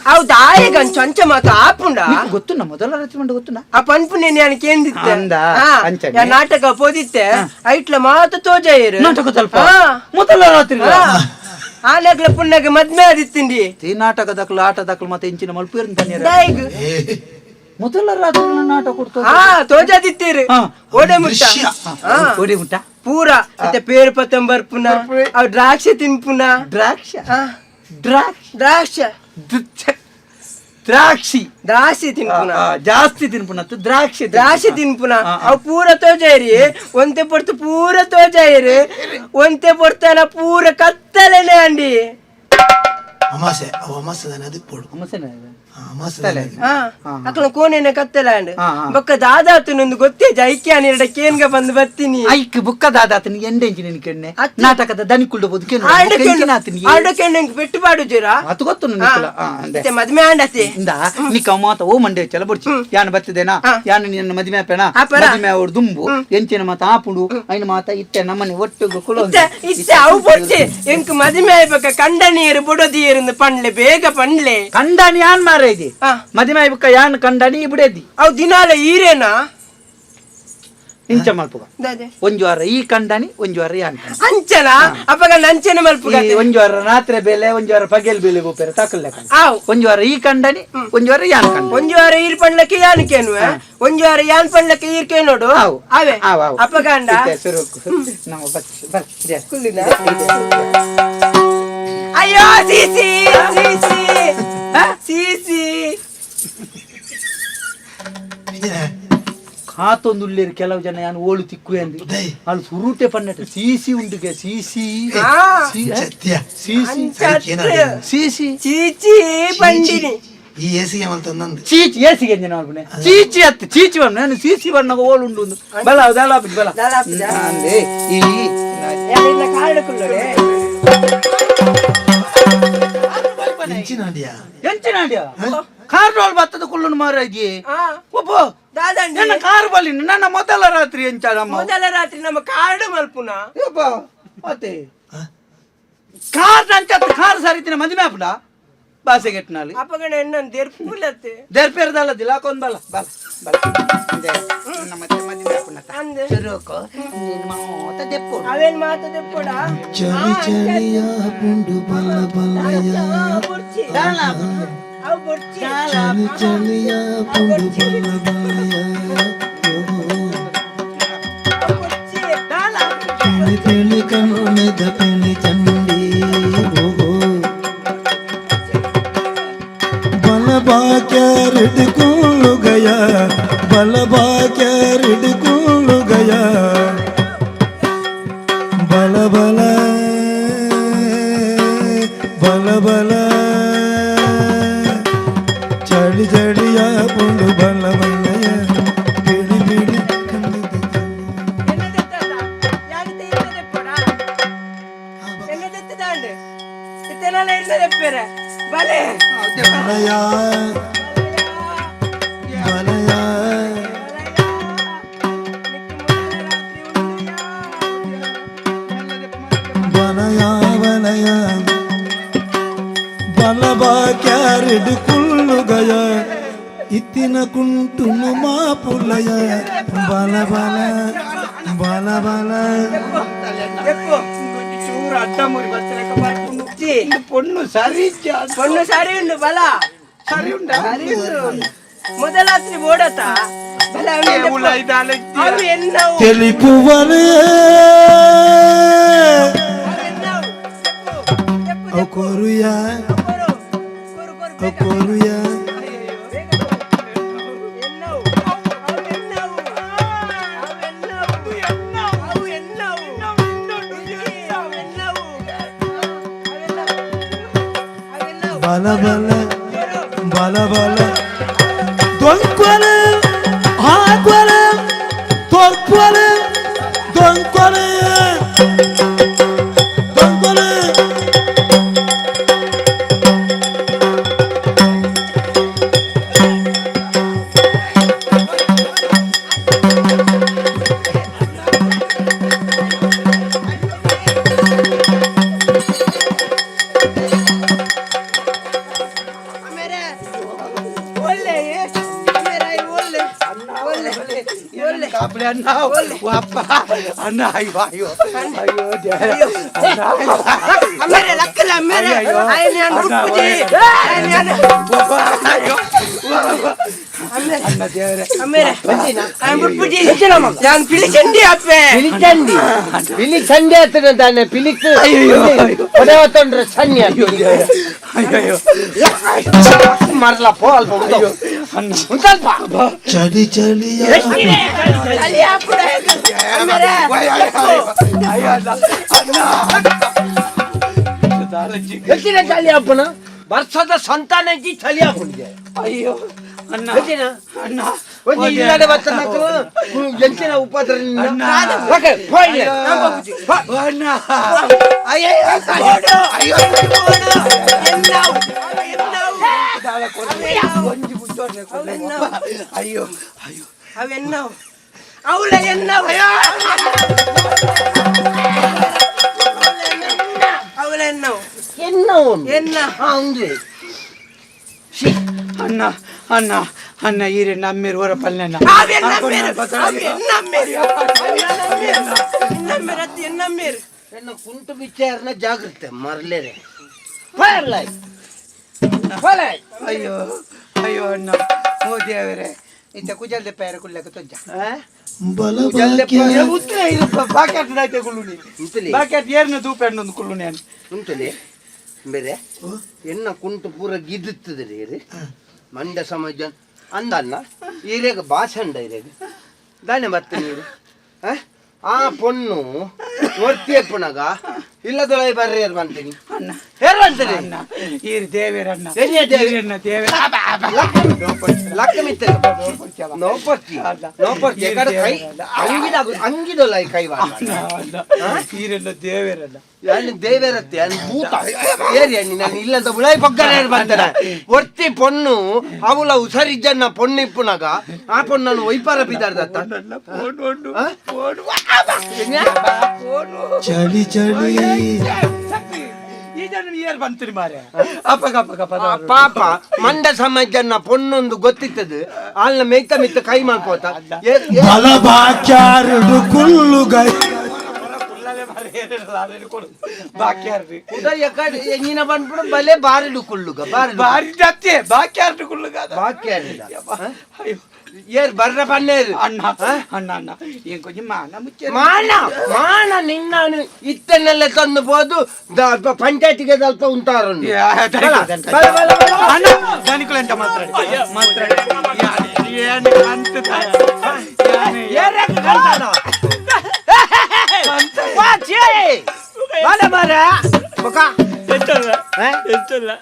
ಹೌದಾ ಆಯಗ ಅಂಚು ಅಂಚೆ ಮಾತ ಆಪುಂಡ. ಗೊತ್ತುನ ಮೊದಲ ರಾತ್ರಿ ಮಂಡ ಗೊತ್ತುನ? ಆ ಪನ್ಪುನೆ ನಾನು ಕೇಂದಿತ್ತೆ. ಅಂದ, ಅಂಚನೆ. ಯಾ ನಾಟಕ ಪೋದಿತ್ತೆ, ಐಟ್ಲ ಮಾತ ತೋಜಾಯರು. ನಾಟಕ ತಲ್ಪ ಮೊದಲ ರಾತ್ರಿ. ಆನಗ್ಲ ಪುಣ್ಣಗ ಮದ್ಮೆ ಆದಿತ್ತಿಂಡಿ. ಈ ನಾಟಕ ದಕ್ಲು ಆಟ ದಕ್ಲು ಮತ್ತೆ ಇಂಚಿನ ಮಲ್ಪು ಪನ್ನೀರ. ದಾಯಿಗ್? ಮೊದಲ ರಾತ್ರಿ ನಾಟಕ ಕೊಡ್ತು. ಹಾ, ತೋಜಾದಿತ್ತೀರು. ಓಡೆ ಮುಟ್ಟ. ದೃಶ್ಯ. ಓಡಿ ಮುಟ್ಟ. ಪೂರ ಇತ್ತೆ ಪೇರು ಪತ್ತಂಬರ್ ಪುನ ಅವ್ ದ್ರಾಕ್ಷಿ ತಿನ್ಪುನ. ದ್ರಾಕ್ಷ ದ್ರಾಕ್ಷಿ. ದ್ರಾಕ್ಷ. ದ್ರಾಕ್ಷಿ. ದ್ರಾಕ್ಷಿ ತಿನ್ಪುನ. ಜಾಸ್ತಿ ತಿನ್ಪುನತ್ತು ದ್ರಾಕ್ಷಿ. ದ್ರಾಕ್ಷಿ ತಿನ್ಪುನ ಅವ್ ಪೂರ ತೋಜಾಯಿರಿ. ಒಂತೆ ಪೊರ್ತು ಪೂರ ತೋಜಾಯಿರಿ, ಒಂತೆ ಪೊರ್ತನ ಪೂರ ಕತ್ತಲೆನೆ ಅಂಡಿ. ಅಮಾಸೆ ಅವು ಅಮಾಸೆ ತಾನೆ ಅದು ಪೋಡು. ಅಮಾಸೆ ತಾನೆ ಅದು. ಹಾ, ಅಕಲ ಕೋನೆನೆ ಕತ್ತಲೆ ಅಂಡ್. ಹಾ, ಹಾ. ಬೊಕ್ಕ ದಾದಾತುನೊಂದು ಗೊತ್ತೇ ಐಕ್ಯ ನೀರಡ ಕೇನ್ಗ ಬಂದು ಬತ್ತೀನಿ. ಐಕ್ ಬುಕ್ಕ ದಾದಾತನ ಎಂಡೆಂಚಿನ ಕೆಣ್ಣೆ. ಅತ್ತಿ. ನಾಟಕದ ದನಿ ಕುಳ್ಳು ಬದುಕೆ. ಆಂಡ ಕೆಣ್ಣು ಪೆಟ್ಟು ಪಾಡುಜೀರಾ? ಅದು ಗೊತ್ತು. ಇತ್ತೆ ಮದ್ಮೆ ಆಂಡತೆ. ಇಂದ ನಿಕ್ಕ ಮಾತ ಓ ಮಂಡೆ ಚಲ ಬುಡ್ಚಿ ಯಾನ್ ಬತ್ತಿದೇನಾ? ಯಾನ್ ನಿನ್ನ ಮದಿಮೆ ಆಪೇನಾ? ಆಪರ. ಮದಿಮೆ ಅವ್ರು ದುಂಬು ಎಂಚಿನ ಮಾತ ಆಪುಂಡು ಐನ ಮಾತ ಇತ್ತೆ ನಮ್ಮನೆ ಒಟ್ಟುಗು ಕುಲೊಂದು. ಇತ್ತೆ ಇತ್ತೆ ಅವು ಬೊಡ್ಚಿ, ಎಂಕ್ ಮದಿಮೆ ಆಯ್ಬೇಕ ಕಂಡ ನೀರು ಬುಡೋದಿ ನೀರು ಪಂಡ್ಲೆ, ಬೇಗ ಪಂಡ್ಲೆ. ಕಂಡಾನಿ ಯಾನ್ ಮಾರ ಇದೆ. ಮದಿಮೆ ಆಯ್ಬುಕ್ಕ ಯಾನ್ ಕಂಡಾನಿ ಬಿಡೇದಿ. ಅವು ದಿನಾಲ ಈರೇನಾ? ಇಂಚ ಮಲ್ಪುಗ. ದಾದೆ? ಒಂಜು ವಾರ ಈ ಕಂಡಾನಿ, ಒಂಜು ವಾರ ಯಾನ್ ಕಂಡಾನಿ. ಅಂಚನ ಅಪಗ ನಂಚನ ಮಲ್ಪುಗ. ಈ ಒಂಜು ವಾರ ರಾತ್ರಿ ಬೇಲೆ, ಒಂಜು ವಾರ ಪಗೆಲ್ ಬೇಲೆ ಬೋಪೇರೆ ತಕಲ್ಲೆ ಕಂಡ. ಆವ್. ಒಂಜು ವಾರ ಈ ಕಂಡಾನಿ, ಒಂಜು ವಾರ ಯಾನ್ ಕಂಡ. ಒಂಜು ವಾರ ಈರ್ ಪಂಡ್ಲಕ್ಕೆ ಯಾನ್ ಕೇನುವೆ, ಒಂಜು ವಾರ ಯಾನ್ ಪಂಡ್ಲಕ್ಕೆ ಈರ್ ಕೇನೋಡು. ಆವು. ಅವೇ. ಆವು, ಆವು. ಅಪಗಂಡ ಇತ್ತೆ ಸುರುಕು ನಮ್ಮ ಬತ್ ಬರ್ ಇದೆ. ಕುಲ್ಲಿನ? ಅಯ್ಯೋ, ಸೀಸಿ ಸೀಸಿ ಸೀಸಿ. ಇದೇನೆ? ಕಾತೊಂದು ಉಳ್ಳೇರು ಕೆಲವು ಜನ ಯಾನ್ ಓಳು ತಿಕ್ಕು ಅಂದು. ದೈ. ಅಲ್ಲಿ ಸುರುಟೆ ಪನ್ನಟ ಸೀಸಿ ಉಂಡುಗೆ ಸೀಸಿ. ಆ. ಸತ್ಯ. ಸೀಸಿ. ಸೀಸಿ. ಚೀಚಿ ಬಂಡಿನಿ. ಈ ಎಸಿಗೆ ಮಲ್ತಂದಂದು. ಚೀಚಿ ಏಸಿಗೆ ಎಂಜಿನ ಮಲ್ಪುನೆ ಚೀಚಿ ಅತ್ತು ಚೀಚಿ ಬಣ್ಣ ನಾನು ಸೀಸಿ ಬಣ್ಣಗ ಓಳು ಉಂಡು ಒಂದು ಬಲ ದಲಾಪಿ ಬಲ. ದಲಾಪಿಜ? ಅಂದೆ ಈ ಇಲ್ಲ ಕಾರಣ ಕುಲ್ಲೋಡೆ. ಇಂಚಿನ ಅಡಿಯ. ಎಂಚಿನ ಅಡಿಯ ಕಾರ್ ರೋಲ್ ಬತ್ತದ ಕುಲ್ಲುನು ಮಾರಾಜಿ. ಒಬ್ಬ ದಾದಂಡಿ. ನನ್ನ ಕಾರ್ ಬಲಿ ನನ್ನ ಮೊದಲ ರಾತ್ರಿ ಎಂಚ ನಮ್ಮ ಮೊದಲ ರಾತ್ರಿ ನಮ್ಮ ಕಾರ್ಡ್ ಮಲ್ಪುನ. ಯಪ್ಪ ಮತ್ತೆ ಕಾರ್ ನಂಚ ಕಾರ್ ಸರಿತಿನ ಮದಿಮೆ ಆಪುಂಡ ಬಾಸೆಗೆಟ್ನಾಲಿ. ಅಪಗಣ ಎನ್ನನ್ ದೆರ್ಪುಲತ್ತೆ. ದೇರ್ಪೇರ್ದಲ್ಲ ದಿಲಾಕೊಂದ್ ಬಲ ಬಲ ಬಲ ಅಂದೆ ನಮ್ಮ ಮತ್ತೆ ಮದಿಮೆ ಆಪುಂಡತ್ತ. ಅಂದೆ. ಸುರುಕು ನೀನು ಮಾತ ದೆಪ್ಪು. ಅವೇನ್ ಮಾತ ದೆಪ್ಪುಡ. ಚಳಿ ಚಳಿಯ ಪುಂಡು ಬಲ್ಲ ಬಲ್ಲಯ. ಬೊರ್ಚಿ ಅವು ಬೊರ್ಚಿ. ಚಳಿ ಚಳಿಯ ಪುಂಡು ಬಲ್ಲ ಬಲ್ಲಯ. ಅವು ಬೊರ್ಚಿ. ತಿಳಿ ತಿಳಿ ಕಣ್ಣದ ಪಿಳಿ ಚಂಡಿ ಓಹೋ ಬಲಬಾ ಕ್ಯಾರಿಡ್ ಕೂಳುಗಯ ಬಲಬಾ ಕ್ಯಾರಿಡ್ ಕೂಳುಗಯ ಬಲ ಬಲ ಬಲ ಬಲ ಚಳಿ ಚಳಿಯ ಪುಂಡು ಬಲ್ಲ ಬಲ್ಲಯ ಬಿಳಿ ಬಿಳಿ ಕಣ್ಣದ ಎನ್ನ ದೆತ್ತದ? ಯಾನ್ ಇತ್ತೆ ಇರ್ನ ದೆಪ್ಪುಡ? ಎನ್ನ ದೆತ್ತದಾಂಡ್? ಇತ್ತೆ ನಾನ ಇರ್ನ ದೆಪ್ಪೆರೆ. ಬಲೆ ಬಲಯ ಬಲಯ ಬಲಯ ಬಲಯ ಬಲಬಾ ಕ್ಯಾರಿಡ್ ಕುಳ್ಳುಗಯ ಇತ್ತಿನ ಕುಂಟುನು ಮಾಪುಲಯ ಬಲ ಬಲ ಬಲ ಬಲ ದೆಪ್ಪು ಚೂರು ಅಡ್ಡ ಮುರಿ ಬತ್ತಲೆಕ್ಕ ಬರ್ಪುಂಡು. ಜಿ. ಇಂದು ಪೊಣ್ಣು ಸರಿ ಇಜ್ಜ. ಪೊಣ್ಣು ಸರಿ ಉಂಡು ಬಲ ಸರಿ ಉಂಡ ಸರಿ ಉಂಡು ಮೊದಲಾತ್ರಿ ಬೋಡತ ಬಲ ಅವ್ನು ದೆಪ್ಪು. ಅವು ಎನ್ನವು తెలిపువలే ಅವು ಎನ್ನವು ದೆಪ್ಪು ದೆಪ್ಪು ದೆಪ್ಪು ಕೊರುಯ ಕೊರು ಕೊರು ಕೊರು ಬೇಗ ಕೊರುಯ ಬೇಗ ಕೊರು. ಎನ್ನವು ಅವು ಎನ್ನವು ಅವು ಎನ್ನವು ಅವು ಎನ್ನವು ಇಜ್ಜಿ, ಅವು ಎನ್ನವು ಅವೆಲ್ಲ ಅವೆಲ್ಲ ಬಲ ಬಲ ಕೊರು. ಬಲ ಬಲ ದೊಂಕೊಲೆ ಹಾಕೊಲೆ ತೊರ್ಕೊಲೆ ದೊಂಕೊಲೆ ದೊಂಕೊಲೆ ಆಮೇಲೆ ಒಳ್ಳೆ ಆಮೇಲೆ ಒಳ್ಳೆ ಒಳ್ಳೆ ಒಳ್ಳೆ ಕಾಪುಲೆ ಅಣ್ಣ ಅಪ್ಪ ಅಣ್ಣ ಅಯ್ಯೋ ಅಯ್ಯೋ ಅಯ್ಯೋ ದೇವ್ರೇ. ಅಣ್ಣ ಆಮೇಲೆ ಲಕ್ಕಲ ಆಮೇಲೆ ಆಯ್ನ ನಾನು ಬುಕ್ಕುಜಿ ಆಯ್ನ ಅಪ್ಪ, ಅಯ್ಯೋ ಆಮೇಲೆ ಅಣ್ಣ ದೇವ್ರೇ. ಆಮೇಲೆ ಆಯ್ನ ಬುಕ್ಕುಜಿ ನಾನು ಪಿಲಿಚಂಡಿ ಅಪ್ಪೆ ಪಿಲಿಚಂಡಿ ಪಿಲಿಚಂಡಿ ಆತನ ತಾನೆ ಪಿಲಿಕ್ ಅಯ್ಯೋ, ಅಯ್ಯೋ. ಹೊಡೆವತ್ತಂಡ್ರೆ ಸನ್ನಿ ಅಯ್ಯೋ ದೇವ್ರೇ. ಅಯ್ಯೋ ಮರಲ ಪೋ ಅಲ್ಪ ಅಯ್ಯೋ ಅಣ್ಣ ಸ್ವಲ್ಪ ಚಳಿ ಚಳಿಯ ಅಲ್ಲಿ ಹಾಕುಡ ಆಮೇಲೆ ಅಯ್ಯೋ ಅಣ್ಣ ಅಣ್ಣ ಹೆಚ್ಚಿನ ಚಳಿ ಅಪ್ಪನ ವರ್ಷದ ಸಂತಾನಜ್ಜಿ ಚಳಿ ಹಾಕೊಂಡಿದೆ ಅಯ್ಯೋ ಅಣ್ಣ ಹೆಚ್ಚಿನ ಅಣ್ಣ ಒಂಜಿ ಇಲ್ಲಡೆ ಬತ್ತನಕಲು ಎಂಚಿನ ಉಪದ್ರ ಅಣ್ಣ. ಓಕೆ ಹೋಯ್ಲೆ ಅಣ್ಣ ಅಯ್ಯೋ ಅಯ್ಯೋ ಎನ್ನವು ಎನ್ನವು ಒಂಜಿ ಬುದ್ಧೋರ್ನೆ ಕೊರ್ಲೆ. ಅಯ್ಯೋ ಅಯ್ಯೋ ಅವೆನ್ನವು ಅವಳ ಎನ್ನವು ಅವಳ ಎನ್ನವು ಎನ್ನ ಉಂಡು ಎನ್ನ ಹಾ ಉಂದು ಅಣ್ಣ ಅಣ್ಣ ಅಣ್ಣ ಈರೆ ನಮ್ಮಿರು ಹೊರ ಪಲ್ಲೆಣ್ಣ ಎನ್ನ ಕುಂಟು ಬಿಚ್ಚಾರನ ಜಾಗೃತೆ ಮರಲೇರೆ ಫೈರ್ಲೈ ಫಲೈ ಅಯ್ಯೋ ಅಯ್ಯೋ ಅಣ್ಣ ಓ ದೇವರೇ ಇಂತ ಕುಜಲ್ದೆ ಪೇರ ಕುಲ್ಲಕ ತೊಜ್ಜ ಬಲ ಉತ್ತರೆ ಇದು ಬಾಕ್ಯಾಟ್ ನಾಯ್ತೆ ಕುಳ್ಳುನಿ ಉಂತಲಿ ಬಾಕ್ಯಾಟ್ ಏರ್ನ ದೂಪೆಣ್ಣೊಂದು ಕುಳ್ಳುನಿ ಅಣ್ಣ ಉಂತಲಿ ಬೇರೆ ಎನ್ನ ಕುಂಟು ಪೂರ ಗಿದ್ದುತ್ತದೆ ರೀ ಮಂಡ ಸಮಾಜ ಅಂದನ್ನ ಈರೇಗ ಭಾಷಂಡ ಇರೇಗ ದಾನೆ ಬತ್ತ ನೀರು ಆ? ಆ ಪೊಣ್ಣು ಒರ್ತಿಯಪ್ಪನಾಗ ಇಲ್ಲದೊಳಗೆ ಬರ್ರಿ ಏರ್ ಬಂತೀನಿ ಅಣ್ಣ ಏರ್ ಬಂತೀನಿ ಅಣ್ಣ ಈರ್ ದೇವೇರಣ್ಣ ಎಲ್ಲಿಯ ದೇವೇರ್? ಈರಣ್ಣ ದೇವೇರ ಲಕ್ಕ ಮಿತ್ತ ನೋ ಪರ್ಚಿ ನೋ ಪರ್ಚಿ ಯಾಕಂದ್ರೆ ಕೈ ಅಂಗಿದ ಅಂಗಿದೊಲ್ಲ ಈ ಕೈ ವಾಡ ಅಣ್ಣ ಈರಣ್ಣ ದೇವೇರಣ್ಣ ಅಲ್ಲಿ ದೇವೇರತ್ತೆ ಅಲ್ಲಿ ಭೂತ ಏರಿ ಅಣ್ಣಿ ನಾನು ಇಲ್ಲಂತ ಉಳಾಯಿ ಪಕ್ಕನೆ ಬಂತಾನೆ ಒರ್ತಿ ಪೊಣ್ಣು ಅವಳ ಹುಷಾರಿಜ್ಜನ್ನ ಪೊಣ್ಣು ಇಪ್ಪುನಾಗ ಆ ಪೊಣ್ಣನ್ನು ವೈಪಾರ ಬಿದ್ದಾರ್ದತ್ತ ಅಣ್ಣ ಫೋನ್ ಉಂಡು ಆ? ಫೋನ್ ಫೋನು ಚಳಿ ಚಳಿ ಈ ಜನ ಏರ್ ಬಂತೀರಿ ಮಾರ್ರೆ ಅಪ್ಪಗ ಅಪ್ಪಗ ಪದ ಪಾಪ ಮಂಡ ಸಮಾಜನ್ನ ಪೊಣ್ಣೊಂದು ಗೊತ್ತಿತ್ತದು ಅಲ್ಲ ಮೇಯ್ತ ಮಿತ್ತ ಕೈ ಮಾಡ್ಕೋತ ಬಲ ಬಾಕ್ಯಾರಡು ಕುಳ್ಳುಗೈ ಬಾಕ್ಯಾರ್ರಿ ನೀನ ಬಂದ್ಬಿಡು ಬಲೆ ಬಾರಿಡು ಕುಳ್ಳುಗ ಬಾರಿಡು ಬಾರಿ ಜತ್ತೆ ಬಾಕ್ಯಾರ್ರಿ ಕುಳ್ಳುಗಾದ ಬಾಕಿ ಅಯ್ಯೋ ಏರ್ ಬರ್ರ ಪನ್ನೇರು ಅಣ್ಣ ಅಣ್ಣ ಅಣ್ಣ ಏನ್ ಕೊಂಚ ಮಾನ ಮುಚ್ಚ ಮಾನ ಮಾನ ನಿನ್ನಾನು ಇತ್ತನ್ನೆಲ್ಲ ತಂದು ಬೋದು ಪಂಚಾಯತಿಗೆ ಸ್ವಲ್ಪ ಉಂಟಾರು ಅಣ್ಣ ದನಿಕುలంట ಮಾತಾಡಿ ಮಾತಾಡಿ ಏನು ಅಂತ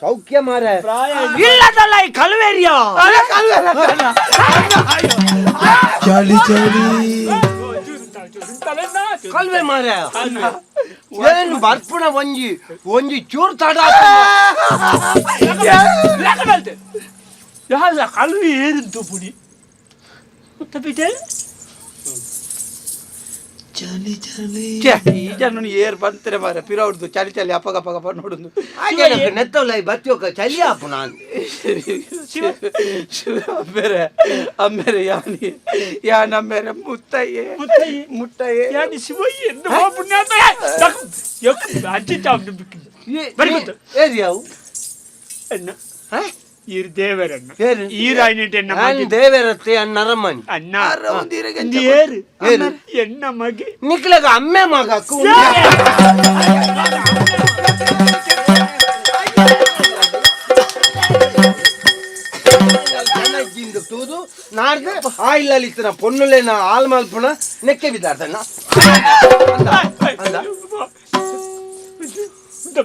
ಸೌಖ್ಯ ಮಾರ ಇಲ್ಲದಲ್ಲ ಈ ಕಲ್ವೇರಿಯ ಚಳಿ ಚಳಿ ಕಲ್ವೆ ಮಾರ ಏನು ಬರ್ಪುಣ ಒಂಜಿ ಒಂಜಿ ಚೂರು ತಡ ಯಾಲ ಕಲ್ವಿ ಏರಿಂತು ಪುಡಿ ಬಿಟ್ಟೆ. ಚಳಿ ಚಳಿ. ಛೆ, ಈ ಜನ ಏರ್ ಬಂತಾರೆ ಮಾರ ಪಿರವ್ರದ್ದು ಚಳಿ ಚಳಿ ಅಪ್ಪಗ ಅಪ್ಪಗಪ್ಪ ನೋಡುದು. ನೆತ್ತವಲ್ಲ ಬತ್ತಿಯೋಕ ಚಳಿ ಆಪುಣ. ಅಮ್ಮೇರೆ ಅಮ್ಮೇರೆ ಯಾನಿ ಯಾನ್ ಅಮ್ಮೇರೆ ಮುತ್ತಯ್ಯೆ. ಮುತ್ತಯ್ಯೆ. ಮುತ್ತಯ್ಯೆ. ಯಾನಿ ಶಿವಯ್ಯ ಎಂದು ಪುಣ್ಯ ಅಜ್ಜಿ ಚಾಪ್ ಬರಿ ಗೊತ್ತು. ಏರಿ ಅವು ಅಣ್ಣ, ಈರ್ ದೇವರಣ್ಣ. ಏರು? ಈರಾಯಿನಿಟ್ ಎನ್ನ ನಾನು ಮಗೆ. ದೇವರತ್ತೆ ಅಣ್ಣ ಅರಮನಿ. ಅಣ್ಣ. ಒಂದಿರಗೆ. ಏರು? ಏರು? ಎನ್ನ ಮಗೆ. ನಿಕ್ಲಗ ಅಮ್ಮೆ ಮಗ. ತೂದು ನಾಡ್ದು ಆ ಇಲ್ಲ ಪೊನ್ನುಲೇನ ಆಲ್ ಮಲ್ಪುಣ ನೆಕ್ಕೆ ಬಿದ್ದಾರ್ದಣ್ಣ.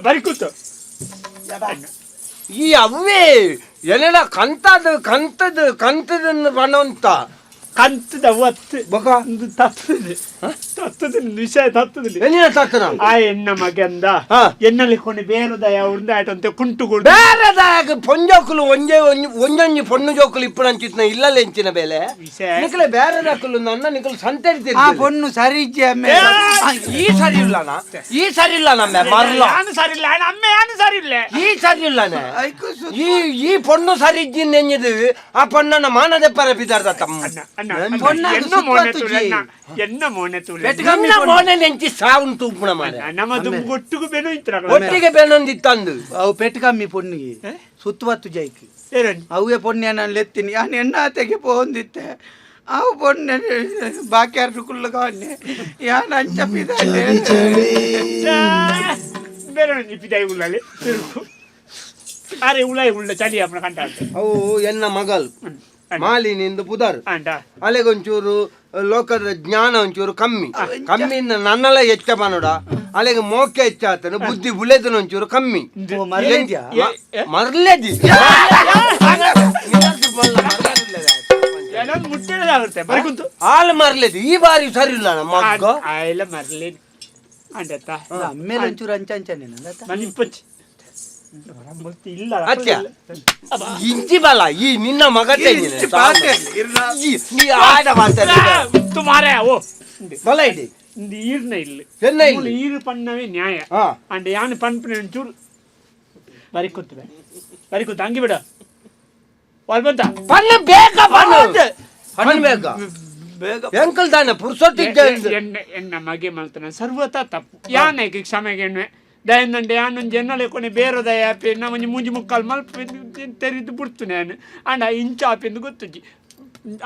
ಬರಿ ಕೂತು. ಈ ಅವೇ ಏನೇನ ಕಂತದ ಕಂತದ ಕಂತದನ್ನು ಬಣ್ಣವಂತ. ಕಂತದ ಒತ್ತು. ಬೊಕ? ಒಂದು ತತ್ತದ ತತ್ತದ ವಿಷಯ ತತ್ತದಲ್ಲಿ. ಏನಿನ ತತ್ತನ? ಆ ಎನ್ನ ಮಗಂದ. ಎನ್ನಲ್ಲಿ ಕೊಂಡು ಬೇರುದಯ ಉಂದಾಟಂತೆ ಕುಂಟುಗಳು. ಬೇರೆದಾಗ ಪೊಂಜೋಕುಲು ಒಂಜೆ ಒಂಜಿ ಒಂಜೊಂಜಿ ಪೊಣ್ಣು ಜೋಕುಲು ಇಪ್ಪುನಂಚಿತ್ನ ಇಲ್ಲಲ್ಲ ಎಂಚಿನ ಬೇಲೆ. ವಿಷಯ. ನಿಕ್ಲೆ ಬೇರೆದಾಕುಲು ನನ್ನ ನಿಕಲು ಸಂತೆ. ಆ ಪೊಣ್ಣು ಸರಿ ಇಜ್ಜೆ ಅಮ್ಮೆ. ಈ ಸರಿ ಇಲ್ಲನ, ಈ ಸರಿ ಇಲ್ಲ ನಮ್ಮ ಮರ್ಲ. ಯಾನು ಸರಿ ಇಲ್ಲ ಅಮ್ಮ, ಯಾನು ಸರಿ ಇಲ್ಲ. ಈ ಸರಿ ಇಲ್ಲನೆ. ಐಕು. ಈ ಈ ಪೊಣ್ಣು ಸರಿ ಇಜ್ಜಿನ್ ನೆಂಜಿದು ಆ ಪೊಣ್ಣನ ಮಾನದೆಪ್ಪರ ಬಿದ್ದಾರ್ದ ತಮ್ಮ. ಅಣ್ಣ ಅಣ್ಣ ಅಣ್ಣ, ಪೊಣ್ಣಾಗ ಎನ್ನ ಮೋನೆ ಸುತ್ತತ್ತು ತೂಲೆ ಜಿ. ಅಣ್ಣ, ಎನ್ನ ಮೋನೆ ತೂಲೆ. ನಿನ್ನ ಮೋನೆ ನೆಂಚಿ ಸಾವುನ್ ತೂಪುಣ ಮಾರೆ. ನಮ್ಮ ದುಂಬು ಒಟ್ಟಿಗೂ ಬೆನು ಇತ್ರ. ಒಟ್ಟಿಗೆ ಬೇನೊಂದಿತ್ತಂದು. ಅವು ಪೆಟ್ಟು ಕಮ್ಮಿ ಪೊಣ್ಣಿಗೆ ಸುತ್ತುವತ್ತು ಜೈಕ್. ಏರನ್? ಅವೇ ಪೊಣ್ಣೆ ನಾನು ಲೆತ್ತೀನಿ ಯಾನ್ ಎಣ್ಣಾತೆಗೆ ಪೋಂದಿತ್ತೆ ಅವು ಪೊಣ್ಣೆ ಬಾಕಿ ಅರ್ಧ ಕುಲ್ಲ ಕಾಣೆ ಯಾನ್ ಅಂಚ ಪಿದಾದೆ. ಚಳಿ ಚಳಿ. ಬೇರೆ ಇಪ್ಪಿದಾಯಿ ಉಳ್ಳಲೆ ತಿರುಗು ಅರೆ ಉಳಾಯಿ ಉಳ್ಳ ಚಳಿ ಅಪ್ಪನ ಕಂಡ. ಅವು ಎನ್ನ ಮಗಲ್ ಮಾಲಿನಿಂದ ಪುದರ್. ಅಂಡ. ಅಲೆಗೊಂಚೂರು ಲೋಕದ ಜ್ಞಾನ ಒಂಚೂರು ಕಮ್ಮಿ ಕಮ್ಮಿ ನನ್ನೆಲ್ಲ ಹೆಚ್ಚ ಪನೋಡ ಅಲೆಗೆ ಮೋಕೆ ಹೆಚ್ಚಾತನು ಬುದ್ಧಿ ಬುಲೆದನ ಒಂಚೂರು ಕಮ್ಮಿ. ಓ, ಮರ್ಲೇದ್ಯಾ? ಮರ್ಲೇದಿ. ಏನೊಂದು ಮುಟ್ಟಿದಾಗುತ್ತೆ ಬರಿ ಕುಂತು. ಹಾಲು ಮರ್ಲೇದಿ ಈ ಬಾರಿ ಸರಿ ಇಲ್ಲ ನಮ್ಮ ಮಗ್ಗ. ಆಯ್ಲ ಮರ್ಲಿ ಅಂಡತ್ತ. ಅಮ್ಮೇಲೆ ಒಂಚೂರು ಅಂಚ ಅಂಚನೆ. ನಾನು ಇಪ್ಪಚ್ಚಿ ಇಲ್ಲ. ಅತ್ಯ ಇಂಚಿ ಬಲ ಈ ನಿನ್ನ ಮಗ. ಇಂಚಿ ಪಾತೆ ಇರ್ನ. ನೀ ಆಡ ಮಾತಾಡ. ತುಮಾರೇ ಓ. ಬಲ ಇಡಿ. இந்த ஈர்ன இல்லு. என்ன இல்லு? ஈರು பண்ணவே நியாய. ಅಂಡ್ ಯಾನ್ ಪನ್ಪಿನ ಒಂಚೂರು ಬರಿ ಕೂತದೆ ಬರಿ ಕೂತ ಹಂಗೆ ಬಿಡ ಬಂತ. ಪಣ್ಣು ಬೇಕ ಪಣ್ಣು ಪಣ್ಣು ಬೇಕ. ಬೇಗ. ಎಂಕಲ್ ತಾನೆ ಪುರ್ಸೊತ್ತಿದ್ದ. ಎನ್ನ ಎನ್ನ ಮಗೆ ಮಲ್ತನ ಸರ್ವತಾ ತಪ್ಪು ಯಾನೈಕ್ ಕ್ಷಮೆಗೆ ಎಣ್ಣೆ ದಯನಂಡೆ ಯಾನೊಂಜಿ ಎನ್ನಲೆ ಕೊನೆ ಬೇರೋದ ಯಾಪೆ ಎನ್ನ ಒಂಜಿ ಮೂಂಜಿ ಮುಕ್ಕಾಲ್ ಮಲ್ಪ ತೆರಿದು ಬಿಡ್ತು ನಾನು ಅಂಡ ಇಂಚ ಆಪೆಂದು ಗೊತ್ತುಜ್ಜಿ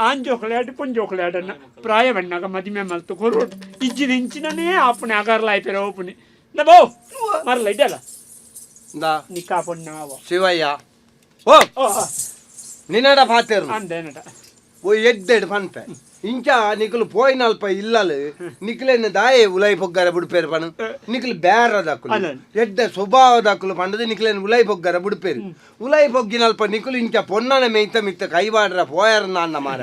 ಆಂಜೋಕಲೆ ಆಡಿ ಪೊಂಜೋಕಲೆ ಆಡನ್ನ ಪ್ರಾಯವಣ್ಣಾಗ ಮದಿಮೆ ಮಲ್ತು ಕೊರೋಡು ಇಜ್ಜಿನ ಇಂಚಿನನೇ ಆಪುಣೆ ಅಗರ್ಲ ಆಯ್ಪೆರ ಓಪುಣೆ ಬೋ ಮರಲ ಇದೆಲ್ಲ. ಇಂದಾ. ನಿಕಾ ಪೊಣ್ಣಾವ. ಶಿವಯ್ಯ ಓ. ಓ. ನಿನ್ನಡ ಪಾತೇರು. ಅಂದೇನಟ. ಓ ಎದ್ದೆಡ್ ಪನ್ಪೆ ಇಂಚ ನಿಕುಲು ಪೋಯಿನಲ್ಪ ಇಲ್ಲಲು ನಿಕ್ಲೆನ್ ದಾಯೆ ಉಲೈ ಪೊಗ್ಗರ ಬುಡ್ಪೇರು ಪನು ನಿಕ್ಲು ಬೇರದಕ್ಕುಲು. ಅಲ್ಲ. ಎಡ್ಡೆ ಸ್ವಭಾವದಕ್ಕುಲು ಪಂಡದು ನಿಕ್ಲೆನ್ ಉಲೈ ಪೊಗ್ಗರ ಬುಡ್ಪೇರು ಉಲೈ ಪೊಗ್ಗಿನಲ್ಪ ನಿಕುಲು ಇಂಚ ಪೊನ್ನನ ಮೇಯ್ತ ಮಿತ್ತ ಕೈವಾಡ್ರ ಪೋಯರ್ ನಾನ್ನ ಮಾರ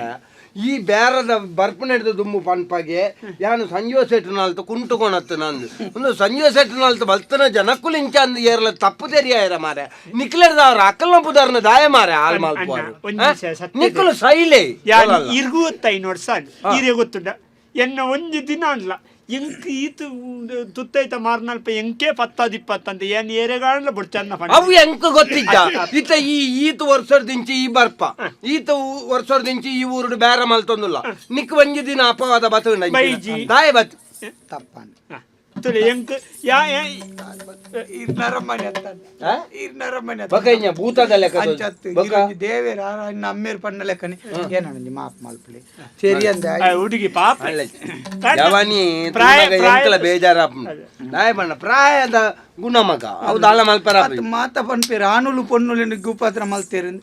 ಈ ಬೇರದ ಬರ್ಪುನೆಡ್ದು ದುಮ್ಮು ಪನ್ಪಾಗೆ ಯಾನು ಸಂಜೀವ ಸೆಟ್ನಾಲ್ತು ಕುಂಟುಕೊಣತ್ತು ನಂದು ಒಂದು ಸಂಜೀವ ಸೆಟ್ನಾಲ್ತು ಬಲ್ತನ ಜನಕ್ಕುಲು ಇಂಚ ಅಂದು ಏರ್ಲ ತಪ್ಪು ತೆರಿಯಾಯರ ಮಾರೆ ನಿಕ್ಲೆಡ್ದ ಅವ್ರ ಅಕ್ಕಲ್ನ ಪುದಾರ್ನ ದಾಯ ಮಾರೆ ಆಲ್ ಮಲ್ಪುವಾರು. ಅಣ್ಣ, ಒಂದ್ ನಿಮಿಷ ಸತ್ಯ. ನಿಕ್ಕುಲು ಸೈಲೆ. ಯಾನ್ ಇರ್ಗು ಐನು ವರ್ಷ ಈರೆ ಗೊತ್ತುಂಡ ಎನ್ನ ಒಂಜಿ ದಿನ ಅನ್ಲ ಎಂಕ್ ಈತು ತುತ್ತೈತ ಮಾರ್ನಲ್ಪ ಎಂಕೆ ಪತ್ತಾದಿಪ್ಪತ್ತಂತ ಏನ್ ಏರೆಗಾಣಲ ಬುಡ್ಚನ್ನ. ಅವು ಎಂಕ ಗೊತ್ತಿದ್ದ ಇತ್ತ ಈ ಈತ ವರ್ಷದಿಂಚಿ ಈ ಬರ್ಪ ಈತ ವರ್ಷದಿಂಚಿ ಈ ಊರುಡು ಬೇರೆ ಮಲ್ತೊಂದುಲ್ಲ ನಿಕ್ ಒಂಜಿ ದಿನ ಅಪವಾದ ಬತ್ತುಂಡ. ಬೈಜಿ. ದಾಯ ಬತ್. ತಪ್ಪನ್. ತುಲೆ ಎಂಕ್ ಯಾ ಇರ್ನರಮ್ಮನೆ ಅತ್ತ. ಆ? ಇರ್ನರಮ್ಮನೆ. ಬೊಕ ಇಂಜ ಭೂತದ ಲೆಕ್ಕ. ಅಂಚತ್ತು. ಬೊಕ? ಇರೊಂಜಿ ದೇವೇರ್ ಆರ ಅಮ್ಮೇರ್ ಪಣ್ಣ ಲೆಕ್ಕನೆ ಏನೊಂಜಿ ಮಾಪ್ ಮಲ್ಪಲೆ ಸರಿ ಅಂದ. ಹುಡುಗಿ ಪಾಪ. ಜವಾನಿ. ಪ್ರಾಯ ಎಂಕಲ ಬೇಜಾರಾಪುಂಡು ದಾಯ ಬಣ್ಣ ಪ್ರಾಯದ ಗುಣ ಮಗ ಅವು ದಾಲ ಮಲ್ಪರ. ಅತ್ ಮಾತ ಪನ್ಪೇರು ಆನುಲು ಪೊನ್ನುಲೆನ್ ಗುಪಾತ್ರ ಮಲ್ತೇರು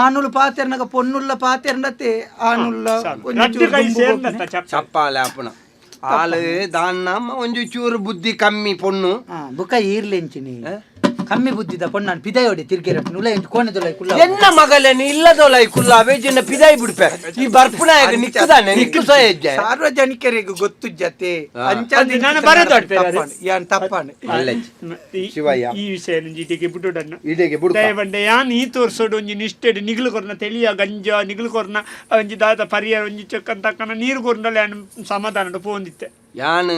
ಆನುಲು ಪಾತೆರ್ನಗ ಪೊನ್ನುಲ್ಲ ಪಾತೆರ್ನತೆ ಆನುಲ್ಲ ಒಂಜಿ ರಡ್ಡು ಚೂರು ಕೈ ದುಂಬು ಸೇರ್ನತ್ತ ಚಪ್ಪ. ಚಪ್ಪಾಲೆ ಆಪುಣ ಆಲು ದಾನ್ನ ಒಂಜಿ ಚೂರು ಬುದ್ಧಿ ಕಮ್ಮಿ ಪೊಣ್ಣು. ಬುಕ ಈರ್ಲೆಂಚಿನಿ. ಕಮ್ಮಿ ಬುದ್ಧಿದ ಪೊಣ್ಣನ್ ಪಿದಾಯೋಡಿ ತಿರ್ಗೆರ ನುಲ ಇಂಚ ಕೋಣೆದೊಲ ಕುಲ್ಲ ಎನ್ನ ಮಗಲೇನು ಇಲ್ಲದೋಲ ಈ ಕುಲ್ಲ ಅವೇಜಿನ ಪಿದಾಯಿ ಬಿಡ್ಪೆ ಈ ಬರ್ಪುನಾಯಗ ನಿಕ್ಕುದಾನೆ ನಿಕ್ಕು ಸಹ ಹೆಜ್ಜೆ ಸಾರ್ವಜನಿಕರಿಗೆ ಗೊತ್ತು ಜತೆ ಅದು ನಾನು ಬರೋದು ಅಡ್ಪೆ ಯಾನ್ ತಪ್ಪಾನೆ ಅಲ್ಲಜ್ಜಿ ಶಿವಯ್ಯ. ಈ ವಿಷಯ ಇಟಿಗೆ ಬಿಡುಡನ್ನ ಇಡೆಗೆ ಬುಡ್ಕ ದಯವಂಡೆ ಯಾನ್ ಈ ತೋರ್ಸೋಡು ಒಂಜಿ ನಿಷ್ಠೆಡ್ ನಿಗ್ಲು ಕೊರ್ನ ತೆಲಿಯ ಗಂಜ ನಿಗ್ಲು ಕೊರ್ನ ಒಂಜಿ ದಾದ ಪರಿಯ ಒಂಜಿ ಚೊಕ್ಕನ್ ತಕ್ಕನ ನೀರು ಕೊರ್ನಲ್ಲ ಯಾನ್ ಸಮಾಧಾನ ಪೋಂದಿತ್ತೆ ಯಾನ್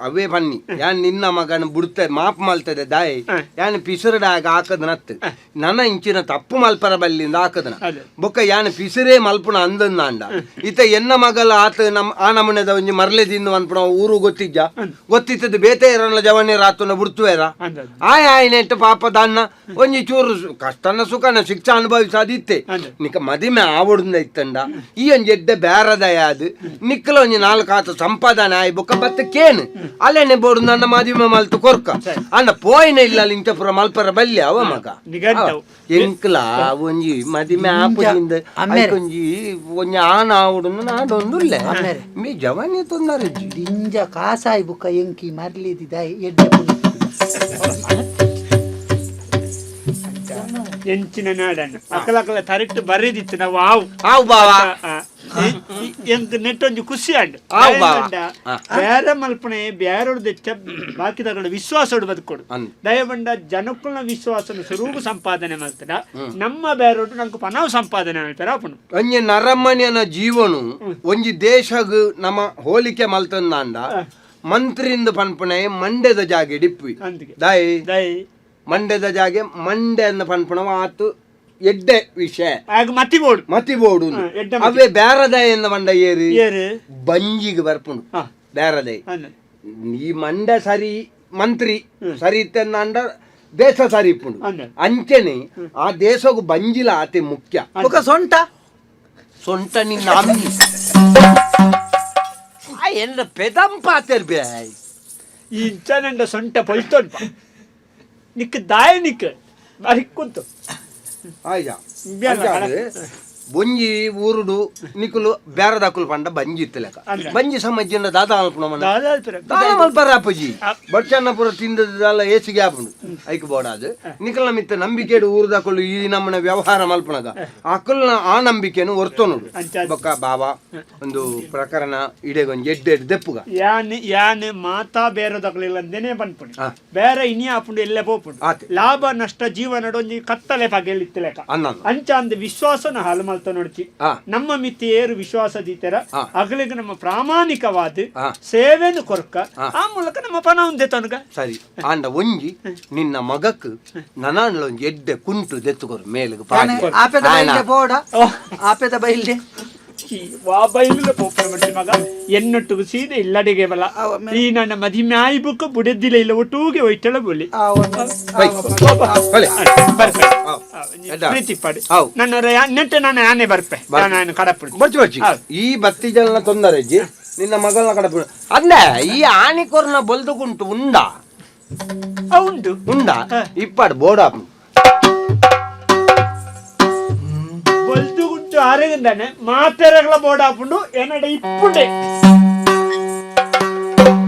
ಅವೇ ಬನ್ನಿ ಯಾನ್ ನಿನ್ನ ಮಗನ ಬುಡ್ತೆ ಮಾಪ್ ಮಲ್ತದೆ ದಾಯಿ ಯಾನ್ ಪಿಸುರಡಾಗ ಹಾಕದನತ್ತು ನನ್ನ ಇಂಚಿನ ತಪ್ಪು ಮಲ್ಪರ ಬಲ್ಲಿಂದ ಹಾಕದನ ಅದೇ. ಬೊಕ್ಕ ಯಾನ್ ಪಿಸುರೇ ಮಲ್ಪುನ ಅಂದನ್ನಾಂಡ ಇತ ಎನ್ನ ಮಗಲ ಆತ ನಮ್ ಆ ನಮೂನೆದ ಒಂಜಿ ಮರ್ಲೆ ತಿಂದು ಅನ್ಪುನ ಊರು ಗೊತ್ತಿಜ್ಜ ಗೊತ್ತಿತ್ತದ ಬೇತೆ ಇರಲ್ಲ ಜವನಿ ರಾತುನ ಬುಡ್ತುವೇರ ಅಂದದ್ದು. ಆಯ್ ಆಯ್ನೆಟ್ಟು ಪಾಪ ದಾನ್ನ ಒಂಜಿ ಚೂರು ಕಷ್ಟನ ಸುಖನ ಶಿಕ್ಷೆ ಅನುಭವಿಸಾದಿತ್ತೆ ಅಂದೆ. ನಿಕ್ಕ ಮದಿಮೆ ಆವಡುಂದ ಇತ್ತಂಡ ಈ ಒಂಜಿ ಎಡ್ಡೆ ಬೇರದ ಯಾದು ನಿಕ್ಕಲ ಒಂಜಿ ನಾಲ್ಕು ಆತ ಸಂಪಾದನೆ ಆಯ್ ಬೊಕ್ಕ ಬತ್ತ ಕೇನು ಅಲ್ಲೇನೆ ಬೋಡು ನನ್ನ ಮದಿಮೆ ಮಲ್ತು ಕೊರ್ಕ ಅಂಡ ಪೋಯಿನ ಇಲ್ಲ ಅಲ್ಲಿ ಇಂಚ ಪೂರ ಮಲ್ಪರ ಬಲ್ಯ ಅವ ಮಗ ನಿಗಂಟವು. ಎಂಕ್ಲ ಒಂಜಿ ಮದಿಮೆ ಆಪುಜಿಂದ ಅಮ್ಮೇರೆ. ಒಂಜಿ ಒಂಜಿ ಆನ ಆವಡುಂದು ನಾಡೊಂದುಲ್ಲೆ ಮೀ ಜವಾನಿ ತೊಂದರೆ ದಿಂಜ ಕಾಸಾಯಿ ಬುಕ್ಕ ಎಂಕಿ ಮರ್ಲಿದಿ ದಾಯಿ ಎಡ್ಡೆ ಪುಣ್ಯ ಎಂಚಿನ ನಾಡನ್ನ ಅಕಲಕಲ ತರಿಟ್ಟು ಬರೆದಿತ್ತು ನಾವು ಆವು ಆವು ಬಾವ ಎಂಕ್ ನೆಟ್ಟೊಂಜಿ ಖುಷಿ ಅಂಡ್ ಆವು ಬಾವ. ಆ. ಬೇರೆ ಮಲ್ಪನೆ ಬೇರೋಡು ದೆಚ್ಚ ಬಾಕಿದಗಳ ವಿಶ್ವಾಸೋಡು ಬದುಕೊಡು ಅಂದ್. ದಯಬಂಡ ಜನಕ್ಕುಲ್ನ ವಿಶ್ವಾಸನ ಸುರೂಪು ಸಂಪಾದನೆ ಮಲ್ತದ ನಮ್ಮ ಬೇರೋಡು ನಂಗೆ ಪನಾವ್ ಸಂಪಾದನೆ ಮಾಡ್ತಾರ ಅಪ್ಪನು ಒಂಜಿ ನರಮನಿಯನ ಜೀವನು ಒಂಜಿ ದೇಶಗ್ ನಮ್ಮ ಹೋಲಿಕೆ ಮಲ್ತಂದಾಂಡ ಮಂತ್ರಿಂದ ಪನ್ಪುಣೆ ಮಂಡ್ಯದ ಜಾಗೆ ಡಿಪ್ಪಿ ಅಂದಿಗೆ. ದಾಯಿ ದಯ ಮಂಡ್ಯದ ಜಾಗೆ ಮಂಡೆ ಅಂದ ಪನ್ಪುಣವ ಆತು ಎಡ್ಡೆ ವಿಷಯ ಆಗ ಮತಿ ಬೋಡು ಮತಿ ಬೋಡು ಹಾ, ಎಡ್ಡೆ ಮತಿ. ಅವೇ ಬೇರದಯ ಎಂದ ಮಂಡ ಏರಿ ಏರು ಬಂಜಿಗೆ ಬರ್ಪುಂಡು ಹಾ. ಬೇರದಯ ಅಂದ. ಈ ಮಂಡ ಸರಿ ಮಂತ್ರಿ ಸರಿ ಇತ್ತಂದ ದೇಶ ಸರಿ ಇಪ್ಪುಂಡು ಅಂದ. ಅಂಚನೆ ಆ ದೇಶకు ಬಂಜಿಲ ಆತೆ ಮುಖ್ಯ ಬುಕ್ಕ ಸೊಂಟ ಸೊಂಟ ನಿನ್ನ ಅಮ್ಮಿ ಆ ಎಲ್ಲ ಪೆದಂಪಾತೆರ್ ಬೇ ಈ ಇಂಚನಂಡ ಸೊಂಟ ಪೊಲ್ತೊಲ್ಪ ನಿಕ್ ದಾಯ ನಿಕ್ ಬಾರಿ ಕೂತು ಆಯ್ತಾ ಬ್ಯಾಡ, ಬೊಂಜಿ ಊರುಡು ನಿಕುಲು ಬೇರದಕುಲು ಪಂಡ ಬಂಜಿ ಇತ್ತಲೆಕ ಅಂದ. ಬಂಜಿ ಸಮಜ್ಜಿನ ದಾದ ಅಲ್ಪಣ ಮನ ದಾದ ಅಲ್ಪರ. ದಾದ ಮಲ್ಪರ ಅಪ್ಪಜಿ ಆ. ಬಡ್ಚನ್ನಪುರ ತಿಂದದಲ್ಲ ಏಸಿಗೆ ಆಪುಂಡು ಐಕ್ ಬೋಡಾದು ನಿಕಲ್ನ ಮಿತ್ತ ನಂಬಿಕೆಡು ಊರುದಕುಲು ಈ ನಮ್ಮನ ವ್ಯವಹಾರ ಮಲ್ಪಣಗ ಅಕುಲ್ನ ಆ ನಂಬಿಕೆನು ಒರ್ತೊನುಡು ಅಂಚ. ಬೊಕ್ಕ ಬಾಬಾ ಒಂದು ಪ್ರಕರಣ ಇಡೆಗೊಂಜಿ ಎಡ್ಡೆ ಎಡ್ಡೆ ದೆಪ್ಪುಗ ಯಾನ್ ಯಾನ್ ಮಾತಾ ಬೇರೆದಕ್ಲಿಲ್ಲ ಅಂದೇನೆ ಪನ್ಪುಂಡು ಆ. ಬೇರೆ ಇನಿ ಆಪುಂಡು ಎಲ್ಲೆ ಪೋಪುಂಡು ಆತೆ. ಲಾಭ ನಷ್ಟ ಜೀವನಡ್ ಒಂಜಿ ಕತ್ತಲೆ ಪಗೆಲಿತ್ತಲೆಕ ಅನ್ನ ಅಂಚ ಅಂದ್ ವಿಶ್ವಾಸನ ಹಾಲು ಮಲ್ತ ನೋಡ್ಚಿ ಆ. ನಮ್ಮ ಮಿತಿ ಏರು ವಿಶ್ವಾಸ ದೀತರ ಆ. ಅಗಲಿಗೆ ನಮ್ಮ ಪ್ರಾಮಾಣಿಕವಾದ ಆ. ಸೇವೆನು ಕೊರ್ಕ ಆ. ಆ ಮೂಲಕ ನಮ್ಮ ಪಣ ಉಂದೆ ತನಗ ಸರಿ ಆಂಡ ಒಂಜಿ ನಿನ್ನ ಮಗಕ್ ನನಾಂಡ್ಲ ಒಂಜಿ ಎಡ್ಡೆ ಕುಂಟು ದೆತ್ತುಕೊರು ಮೇಲ್ಗ್ ಪಾಡಿ. ಆಪೆದ ಆಯ್ನ. ಬೈಲ್ಡೆ ಬೋಡ ಆಪೆದ ಬೈಲ್ಡೆ ಈ ವಾ ಬೈಲುಲ ಪೋಪುನ ಮಟ್ಟಿ ಮಗ ಎನ್ನೊಟ್ಟುಗು ಸೀದೆ ಇಲ್ಲಡಿಗೆ ಬಲ ಈ ನನ್ನ ಮದಿಮೆ ಆಯ್ಬುಕ್ ಬುಡೆದ್ದಿಲ್ಲ ಇಲ್ಲ ಒಟ್ಟೂಗೆ ಒಯ್ಟಳ ಬೋಲಿ ಬೈ. ಬಲೆ. ಬರ್ಪೆ ಆವ್. ಎಡ್ಡ. ಪ್ರೀತಿ ಪಾಡು ಆವ್. ನನ್ನ ನೆಟ್ಟೆ ನಾನು ಆನೆ ಬರ್ಪೆ ನಾನು ಕಡಪುಡಿ ಬಚ್ಚು ಬಚ್ಚಿ ಆವ್. ಈ ಬತ್ತಿ ಜನ ತೊಂದರೆ ಅಜ್ಜಿ ನಿನ್ನ ಮಗಳನ್ನ ಕಡಪು ಅಂದ ಈ ಆನಿಕೊರ್ನ ಬೊಲ್ದು ಕುಂಟು ಉಂಡ ಆ, ಉಂಟು ಉಂಡ ಇಪ್ಪಾಡು ಬೋಡ ಬೊಲ್ದು ಗುಂಟು ಆರೆಗಂದಾನೆ ಮಾತೆರಗಳ ಬೋರ್ಡ್ ಹಾಪುಂಡು ಎನ್ನಡ ಇಪ್ಪುಂಡೆ.